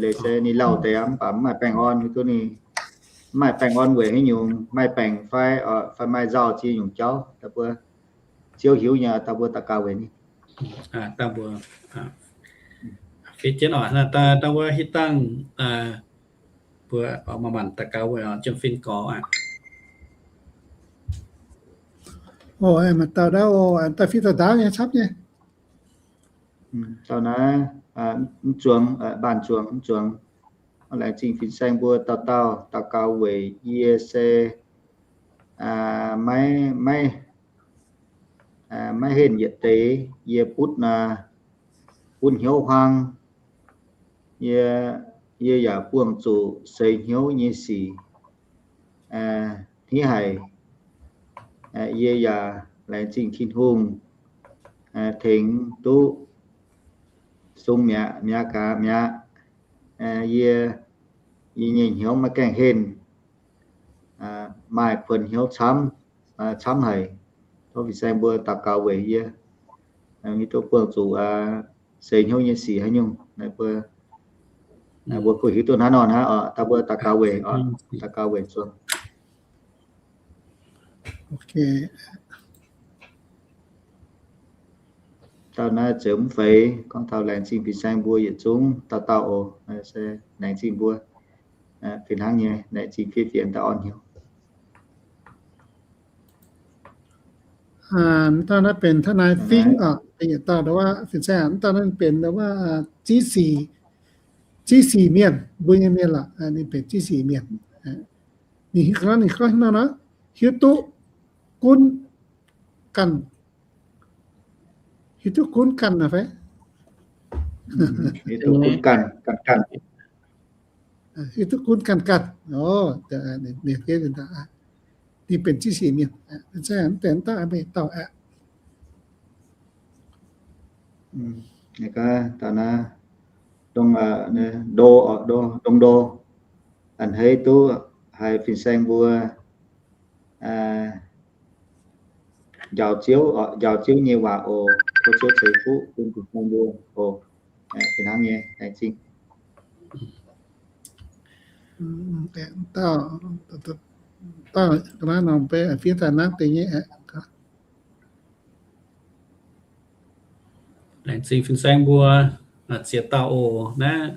Leiz se ninh lauh deix mv baac mv maaih baengh orn, hiuv duqv ninh mv maaih baengh orn weic haaix nyungc, maaih baengc fai, fai maaih nzauh ziex nyungc jauv, daaih mbuo Ziouv hiuv nyei, daaih mbuo daux gaux weic ninh. Daaih mbuo fiev jienv oc, daaih mbuo hitv dangh mbuo manc-manc daux gaux weic Jiem Fin gorx aqv. Maaih dauh naaiv, daaih fiev daaih ndaauv nyei camv nyei. Dauh naaiv, mv zuangx, mbaanh zuangx, mv zuangx. Laengz zingh fin-saeng mbuo dauh dauh daux gaux weic yie se maiv, maiv, maiv henh yietc deix, yie butv naaiv, butv hnyouv huaang. Yie, yie yaac buangh zuqc seix hnyouv nyei sic hnangv haic. Yie yaac laengz zingh Tin-Hungh tengx duqv sung mi'aqv, mi'aqv gaax mi'aqv. Yie, yie nyei hnyouv maiv gaengh henh, maaih kuonx hnyouv camv, camv haic. Tov fin-saeng mbuo daux gaux weic yie, hiuv duqv buangh zuqc seix hnyouv nyei sic haaix nyungc. Mbuo, mbuo kuh hiuv duqv hnangv nor hnangv oc. Daaih mbuo daux gaux weic oc, daux gaux weic zuangx. Dauh naaiv ziouc mv feix, gorngv taux laengz zingh fin-saeng mbuo yietc zungv dauh dauh oc. Se laengz zingh mbuo fih hnangv nyei, laengz zingh fiev fienx daaih orn hnyouv. Dauh naaiv benx ทนาย Fingx oc, benx yietc dauh, fin-saeng, dauh naaiv benx ziqv sic, ziqv sic mienh, mbuo nyei mienh lorqc, ninh benx ziqv sic mienh. Ninh hiuv, ninh gorngv nor, hiuv duqv gunv ganh, hiuv duqv gunv ganh fai? Hiuv duqv gunv ganh, ganh ganh. Hiuv duqv gunv ganh ganh. Ninh benx ziqv sic mienh, mv benx dauh aqv. Dongh ndo, dongh ndo, a'hneiv duqv haiz fin-saeng mbuo njaaux Ziouv, njaaux Ziouv nyei waac oc. Tov Ziouv ceix fuqv bun fin-saeng mbuo oc. Fih hnangv nyei, laengz zingh. Laengz zingh fin-saeng mbuo, ziex dauh oc. Naaiv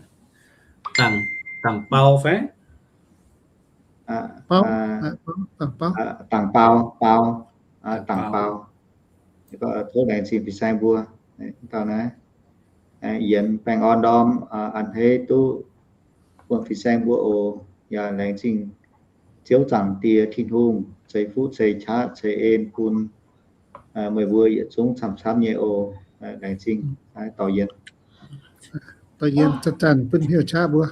Dangc Bau fai? Dangc Bau, Bau, Dangc Bau. Tov laengz zingh fin-saeng mbuo. Dauh naaiv yienx baengh orn ndorm, a'hneiv duqv bun fin-saeng mbuo oc. Yaac laengz zingh Ziouv Zaangc Diex Tin-Hungh ceix fuqv ceix qaqv ceix en bun meih mbuo yietc zungv camv-camv nyei oc. Laengz zingh. Dorh yienx, dorh yienx zanc-zanc bun hnyouv qaqv mbuo.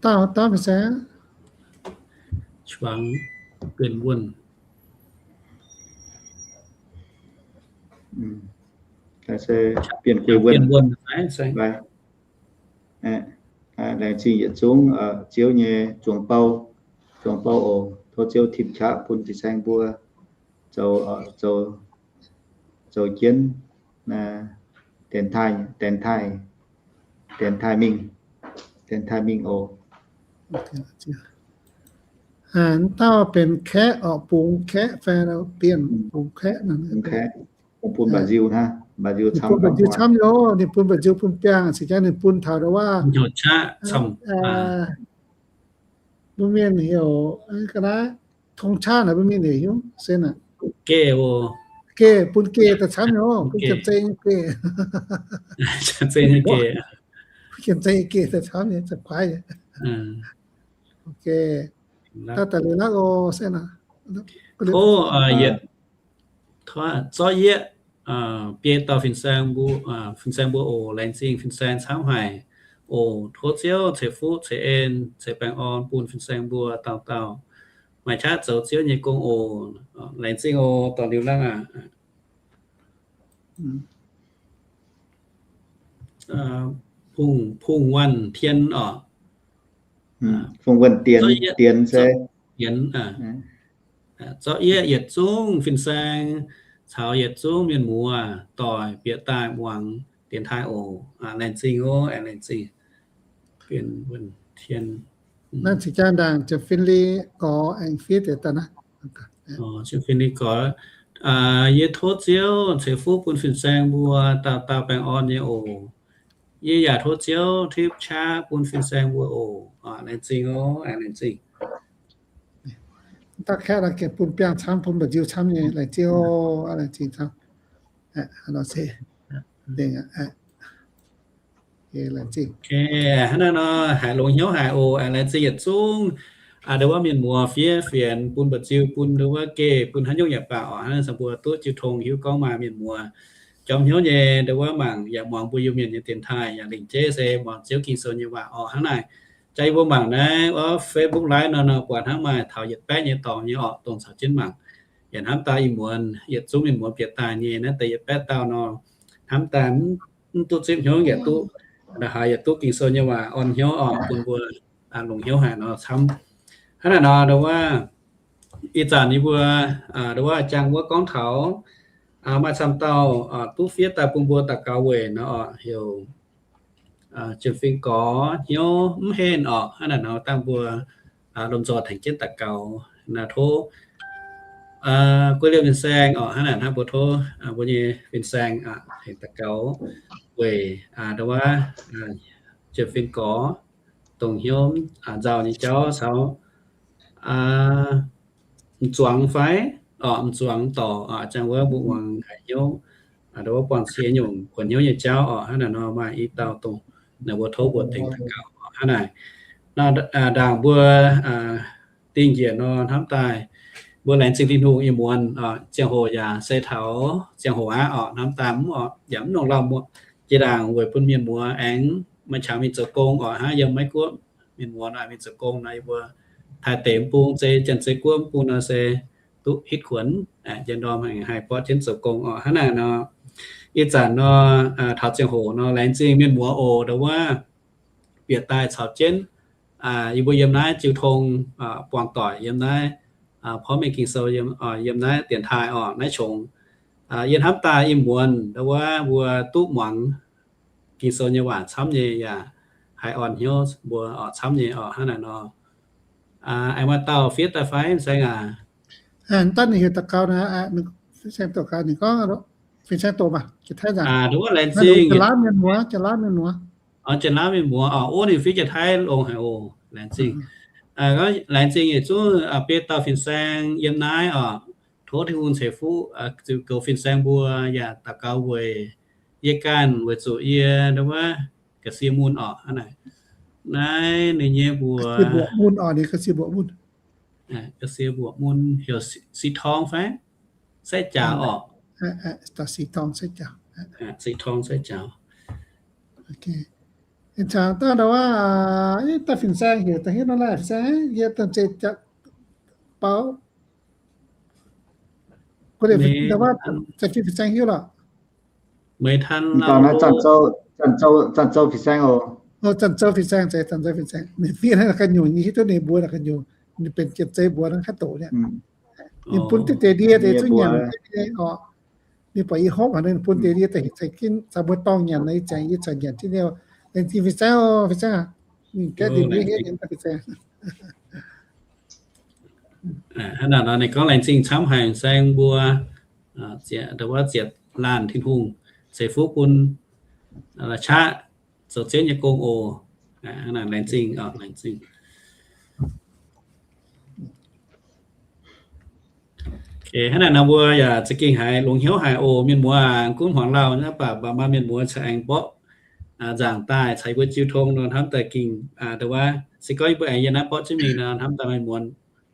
Dauh, dauh fin-saeng, Chuangx Bienh Wuonh. Bienh Wuonh. Laengz zingh yietc zungv Ziouv nyei zuangx bou, zuangx bou oc. Tov Ziouv tim qaqv bun fin-saeng mbuo zoux, zoux, zoux jienv, dienx taaih, dienx taaih, dienx taaih mingh, dienx taaih mingh oc. Dauh benx kaeqv oc, bungx kaeqv fai bienh bungx kaeqv nor. Bungx kaeqv, bungx bun mba'nziu hnangv, mba'nziu camv, mba'nziu camv oc. Ninh bun mba'nziu bun biangh, se jangx ninh bun taux ndau wuov, mbuo mienh heuc ga'naaiv ธงชาติ naaic, mbuo mienh heuc hiuv se naaic. geh oc. Geh, bun geh daaih camv nyei oc, bun geh, geh. Bun geh nyei geh daaih camv nyei, za'kuaaiv nyei. Daaih liuz naaiv oc, se naaic. Tov yietc, zorqv yieqv biei dauh fin-saeng mbuo, fin-saeng mbuo oc. Laengz zingh fin-saeng camv haic oc. Tov Ziouv ceix fuqv ceix en ceix baengh orn bun fin-saeng mbuo dauh dauh maaih qaqv zoux Ziouv nyei gong oc. Laengz zingh oc, dorh liuz langv aac. Phung, Phung Wanh Tien oc. Phung Wanh Dienx, Dienx se. Dienx, zorqv yieqv yietc zungv fin-saeng caux yietc zungv mienh muoz doic bieqc daaih muangx dienx taaih oc. Laengz zingh oc, aengx laengz zingh. Bienh Wanh Tien. Naaiv cingx jaa ndaangc Ziepc Fin Li Gorx aengx fiev deix daaih naaiv. Ziepc Fin Li Gorx, yie tov Ziouv ceix fuqv bun fin-saeng mbuo dauh dauh baengh orn nyei oc. Yie yaac tov Ziouv tipv qaqv bun fin-saeng mbuo oc. Laengz zingh oc, aengx laengz zingh. Da'kaeqv naaiv gengh bun biangh camv, bun mba'nziu camv nyei, laengz zingh oc, laengz zingh camv. Hnangv naaiv nor, haiz longx hnyouv haic oc. Laengz zingh yietc zungv ndo wuov mienh muoz fiev fienx bun mba'nziu, bun ndo wuov geh, bun haaix nyungc yaac baac oc. Hnangv naaiv se mbuo duqv jiu tong hiuv gorngv maaih mienh muoz jorm hnyouv nyei ndo wuov mangc yaac muangx mbuo Iu-Mienh nyei dienx taaih yaac lingc jeiv se muangx Ziouv Ging-Sou nyei waac oc. Hnangv naaic, jaa yie mbuo mangc naaiv wuov Facebook Live nor, nor buatc hnangv maaih taux yietc baeqv nyei dorngx nyei oc, dongh caux jienv mangc. Yaac hnamv daaih ih muonz yietc zungv mienh muoz bieqc daaih nyei naaiv deix yietc baeqv dauh nor, hnamv daaih mv duqv zipv hnyouv yaac duqv, haaix yaac duqv Ging-Sou nyei waac orn hnyouv oc, bun mbuo longc hnyouv haic nor camv. Hnangv naaic nor, ndo wuov ih zanc yie mbuo ndo wuov jangx wuov gorngv taux maaih camv dauh duqv fiev daaih bun mbuo daux gaux weic nor oc, heuc Ziepc Fin Gorx hnyouv mv henv oc. Hnangv naaic nor dangh mbuo lomh nzoih tengx jienv daux gaux naaic, tov guei liemh fin-saeng oc. Hnangv naaic hnangv mbuo tov mbuo nyei fin-saeng tengx daux gaux weic ndo wuov Ziepc Fin Gorx dongh hnyouv nzauh nyei jauv caux m'zuangx fai oc, m'zuangx dorc jangx wuov mbuo muangx haiz hnyouv ndo wuov buangh cie nyungc kuonx hnyouv nyei jauv oc. Hnangv naaic nor maaih i dauh dongh naaic mbuo tov mbuo tengx daux gaux oc. Hnangv naaic nor ndaangc mbuo dingh njiec nor hnamv daaih mbuo laengz zingh Tin-Hungh ih muonz ziangh hoc yaac se taux ziangh hoc aqv oc. Hnamv daaih mv oc yaac mv nongc lauh muoqc jiex ndaangc weic bun mienh muoz aengx maaih qangx mingh zoux gong oc. Hnangv yiem Meiv Guoqv mienh muoz nor mingh zoux gong nor, yie mbuo Taiv deix mv bung, Janx-Zei Guoqv mv bung nor se duqv hitv kuonx njien-ndorm haih borqv jienv zoux gong oc. Hnangv naaic nor, ih zanc nor taux ziangh hoc nor laengz zingh mienh muoz oc, ndo wuov bieqc daaih caux jienv yie mbuo yiem naaiv jiu tong buangh doic yiem naaiv porv mengh Ging-Sou, yiem naaiv dienx taaih oc, naaiv qongx. Yie hnamv daaih ih muonz ndo wuov mbuo duqv muangx Ging-Sou nyei waac camv nyei yaac haih orn hnyouv mbuo oc camv nyei oc. Hnangv naaic nor, aengx maaih dauh fiev daaih fai, fin-saeng aac? Daaih ninh heuc daux gaux naaic, fin-saeng doqc gaax ninh gorngv, fin-saeng doqc maah, Janx-Taiv nzaangc. Ndo wuov laengz zingh Janx-Laauv mienh muoz, Janx-Laauv mienh muoz. Janx-Laauv mienh muoz oc. Ov, ninh fiev Janx-Taiv longx haic oc. Laengz zingh. Laengz zingh yietc zungv biei dauh fin-saeng yiem naaiv oc. Tov Tin-Hungh ceix fuqv ziux goux fin-saeng mbuo yaac daux gaux weic yie ganh, weic zuqc yie ndo wuov ga'sie mun oc. Hnangv naaic, naaiv ninh nyei mbuox, mbuoqc mun oc, ninh ga'sie mbuoqc mun. Ga'sie mbuoqc mun heuc Sih Torng fai? Sai jaax oc. Sih Torng sai jaax. Ih zanc daaih ndo wuov, daaih fin-saeng heuc daaih hiuv nor laih, fin-saeng, yie daaih zeiz baaux. Ndo wuov, fin-saeng hiuv lorqc. Meih tan Zanc Zou fin-saeng oc. Zanc Zou fin-saeng, zeiz Zanc Zou fin-saeng. Ninh fiev naaiv ga'nyungc, yie hiuv duqv ninh mbuox naaiv ga'nyungc, ninh benx Janx-Zei mbuox naaiv kaiv doqc nyei. Ninh bun deix ndie deix zungv nyanc jienv nyei oc. Ninh buatc yie hopv haic, ninh bun deix ndie daaih caux mbuo dorngh nyanc nor, yie ziangx yie caux nyanc jienv nyei. Laengz zingh fin-saeng oc, fin-saeng aac. Ninh gaeqv ndie-ndie hietv nyei fin-saeng. Hnangv naaic nor ninh gorngv laengz zingh camv haic fin-saeng mbuo, ndo wuov ziepc laanh Tin-Hungh ceix fuqv bun la'qaqv zoux Ziouv nyei gong oc. Hnangv naaic laengz zingh, laengz zingh. Hnangv naaic nor mbuo yaac za'gengh haiz longx hnyouv haic oc. Mienh muoz gunv hmuangx lauh nyei, mv baac maaih mienh muoz caux aengx mborqv nzaangc daaih caux yie mbuo jiu tong nor, hnamv daaih ging, ndo wuov, se gorngv yie mbuo aengx yiem naaiv mborqv jienv mingh nor, hnamv daaih mienh muoz,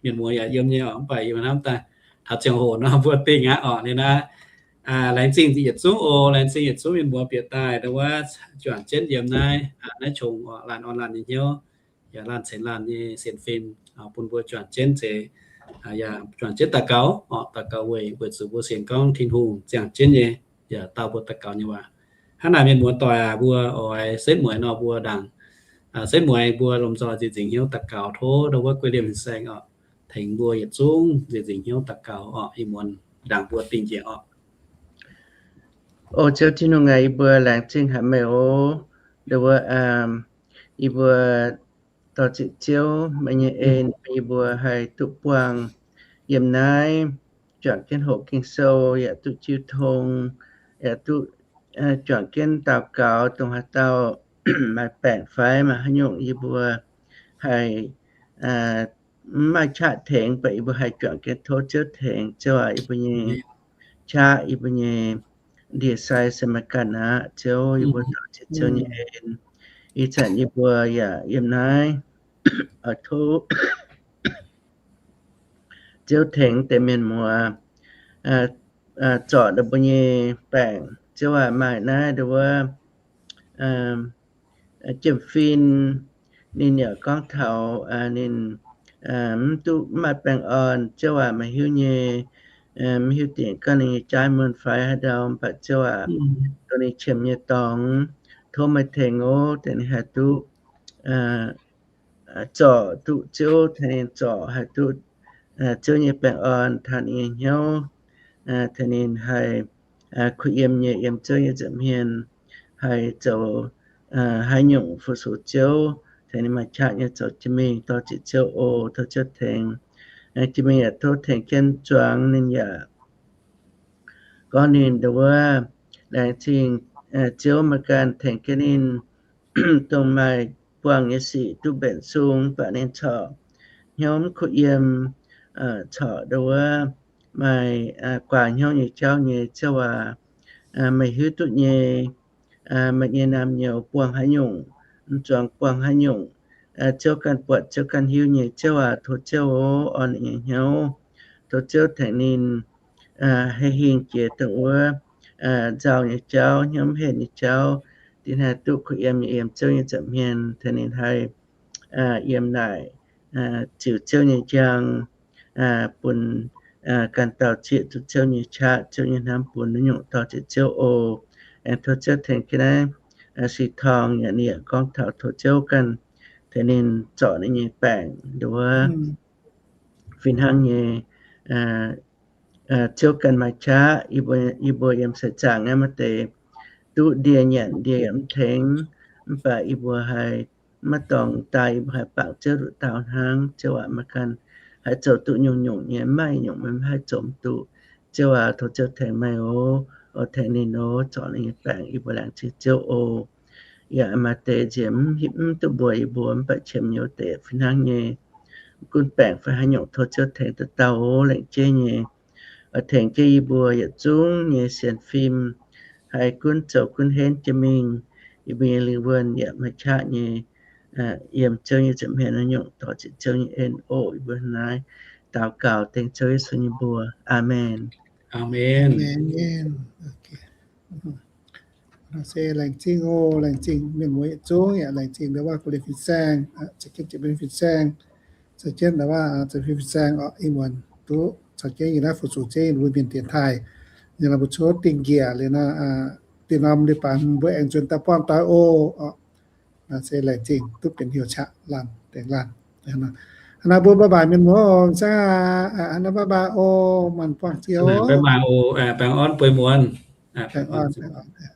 mienh muoz yaac yiem nyei oc. Mv baac yie mbuo hnamv daaih taux ziangh hoc nor mbuo dingh aqv oc. Liuz naaiv, laengz zingh yietc zungv oc. Laengz zingh yietc zungv mienh muoz bieqc daaih, ndo wuov, juangc jienv yiem naaiv, naaiv qongx oc, laanh orn laanh nyei hnyouv, yaac laanh ceix laanh nyei sienx fim, bun mbuo juangc jienv zeix, yaac juangc jienv daux gaux oc. Daux gaux weic, weic zuqc mbuo sienx gorngv Tin-Hungh ziangh jienv nyei, yaac dau mbuo daux gaux nyei waac. Hnangv naaic mienh muoz doic aac, mbuo oix setv mueiz nor mbuo ndaangc, setv mueiz mbuo lomh nzoih nzieqc nzingc hnyouv daux gaux, tov ndo wuov guei liemh fin-saeng oc, tengx mbuo yietc zungv nzieqc nzingc hnyouv daux gaux oc. Ih muonz ndaangc mbuo dingh njiec oc. O Ziouv Tin-Hungh aac, yie mbuo laengz zingh haic meih oc. Ndo wuov, yie mbuo dorh ziqc Ziouv meih nyei en, yie mbuo haih duqv buangh yiem naaiv juangc jienv hoqc Ging-Sou, yaac duqv jiu tong, yaac duqv juangc jienv daux gaux, dongh haaix dauh maaih baengc fai maaih haaix nyungc yie mbuo haih mv maaih qaqv tengx, mv baac yie mbuo haih juangc jienv tov Ziouv tengx. Ziouv aac, yie mbuo nyei qaqv, yie mbuo nyei ndie-sai se meih ganh aqv. Ziouv, yie mbuo dorh ziqc Ziouv nyei en. Ih zanc yie mbuo yaac yiem naaiv oix tov Ziouv tengx deix mienh muoz zorc ninh mbuo nyei baengc. Ziouv aac, maaih naaiv ndo wuov jiem-fin, ninh yaac gorngv taux ninh mv duqv, mv maaih baengh orn. Ziouv aac, meih hiuv nyei. Mv hiuv dingc gorngv ninh nyei jaaiv mun fai haaix ndau, mv baac Ziouv aac, dongh ninh qiemx nyei dorngx, tov meih tengx oc, deix ninh haih duqv zorc duqv Ziouv, tengx ninh zorc haih duqv Ziouv nyei baengh orn taux ninh nyei hnyouv, tengx ninh haih kuh yiem nyei yiem Ziouv nyei nza'hmien, haih zoux haaix nyungc fu-sux Ziouv, tengx ninh maaih qaqv nyei zoux jiex mingh. Dorh ziqc Ziouv oc. Tov Ziouv tengx, jiex mingh yaac tov tengx jienv zuangx ninh yaac gorngv ninh ndo wuov, laengz zingh Ziouv meih ganh tengx jienv ninh, dongh maaih buangh nyei sic duqv mbenc sung, mv baac ninh corc hnyouv mv kuh yiem, corc ndo wuov maaih guaax hnyouv nyei jauv nyei. Ziouv aac, meih hiuv duqv nyei. Meih nyei naamh nyouz buangh haaix nyungc, mv zuangx buangh haaix nyungc, Ziouv ganh buatc, Ziouv ganh hiuv nyei. Ziouv aac, tov Ziouv oc, orn ninh nyei hnyouv. Tov Ziouv tengx ninh haih hingh jiex dongh wuov nzauh nyei jauv, hnyouv mv henh nyei jauv, dingc haih duqv kuh yiem nyei yiem Ziouv nyei nza'hmien, tengx ninh haih yiem naaic ziux Ziouv nyei njang, bun ganh dauh zieqv duqv Ziouv nyei qaqv, Ziouv nyei hnamv bun naaiv nyungc. Dorh ziqc Ziouv oc. Aengx tov Ziouv tengx jienv naaiv Sih Torngx yaac, ninh yaac gorngv taux tov Ziouv ganh tengx ninh zorc ninh nyei baengc ndo wuov fih hnangv nyei. Ziouv ganh maaih qaqv. Yie mbuo yiem seix zaangc naaiv maaih deix duqv ndie nyanc ndie yaac mv tengx, mv baac yie mbuo haih maiv dorngx daaih, yie mbuo haih bangc Ziouv nduqc dauh hnangv. Ziouv aac, meih ganh haih zoux duqv nyungc-nyungc nyei, mv maaih nyungc meih maiv haih zoux mv duqv. Ziouv aac, tov Ziouv tengx meih oc, oix tengx ninh oc, zorc ninh nyei baengc. Yie mbuo laengz zingh Ziouv oc. Yaac maaih deix nziex mv duqv mbuox yie mbuo, mv baac qiemx nyei deix fih hnangv nyei. Gunv baengc fai haaix nyungc tov Ziouv tengx dauh dauh oc, laengz jeiv nyei. Oix tengx jienv yie mbuo yietc zungv nyei sienx fim, haih gunv zoux gunv henv jiex mingh. Yie mbuo nyei lingh wuonh yaac maaih qaqv nyei yiem Ziouv nyei nza'hmien naaiv nyungc. Dorh ziqc Ziouv nyei en oc. Yie mbuo naaiv daux gaux dengv Ziouv Yesu nyei mbuox. Aamen. Aamen. Se laengz zingh oc, laengz zingh mienh muoz yietc zungv, yaac laengz zingh ndo wuov guei liemh fin-saeng, za'gengh za'gengh fin-saeng, za'gengh ndo wuov za'gengh fin-saeng oc. Ih muonz duqv caux jienv yie naaiv fu-sux jienv yie mbuo mienh dienx taaih, yie naaiv mbuo cuotv dingh njiec liuz nor, dinh norm liuz baac mbuo aengx nzuonx daaih buangh doix oc. Naaiv se laengz zingh duqv benx heuc qaqv laanh dengx laanh. Hnangv naaiv mbuo bye bye mienh muoz, hnangv naaiv bye bye oc, maanc buangh ziouc. Baengh orn bueix muonz. Baengh orn, baengh orn.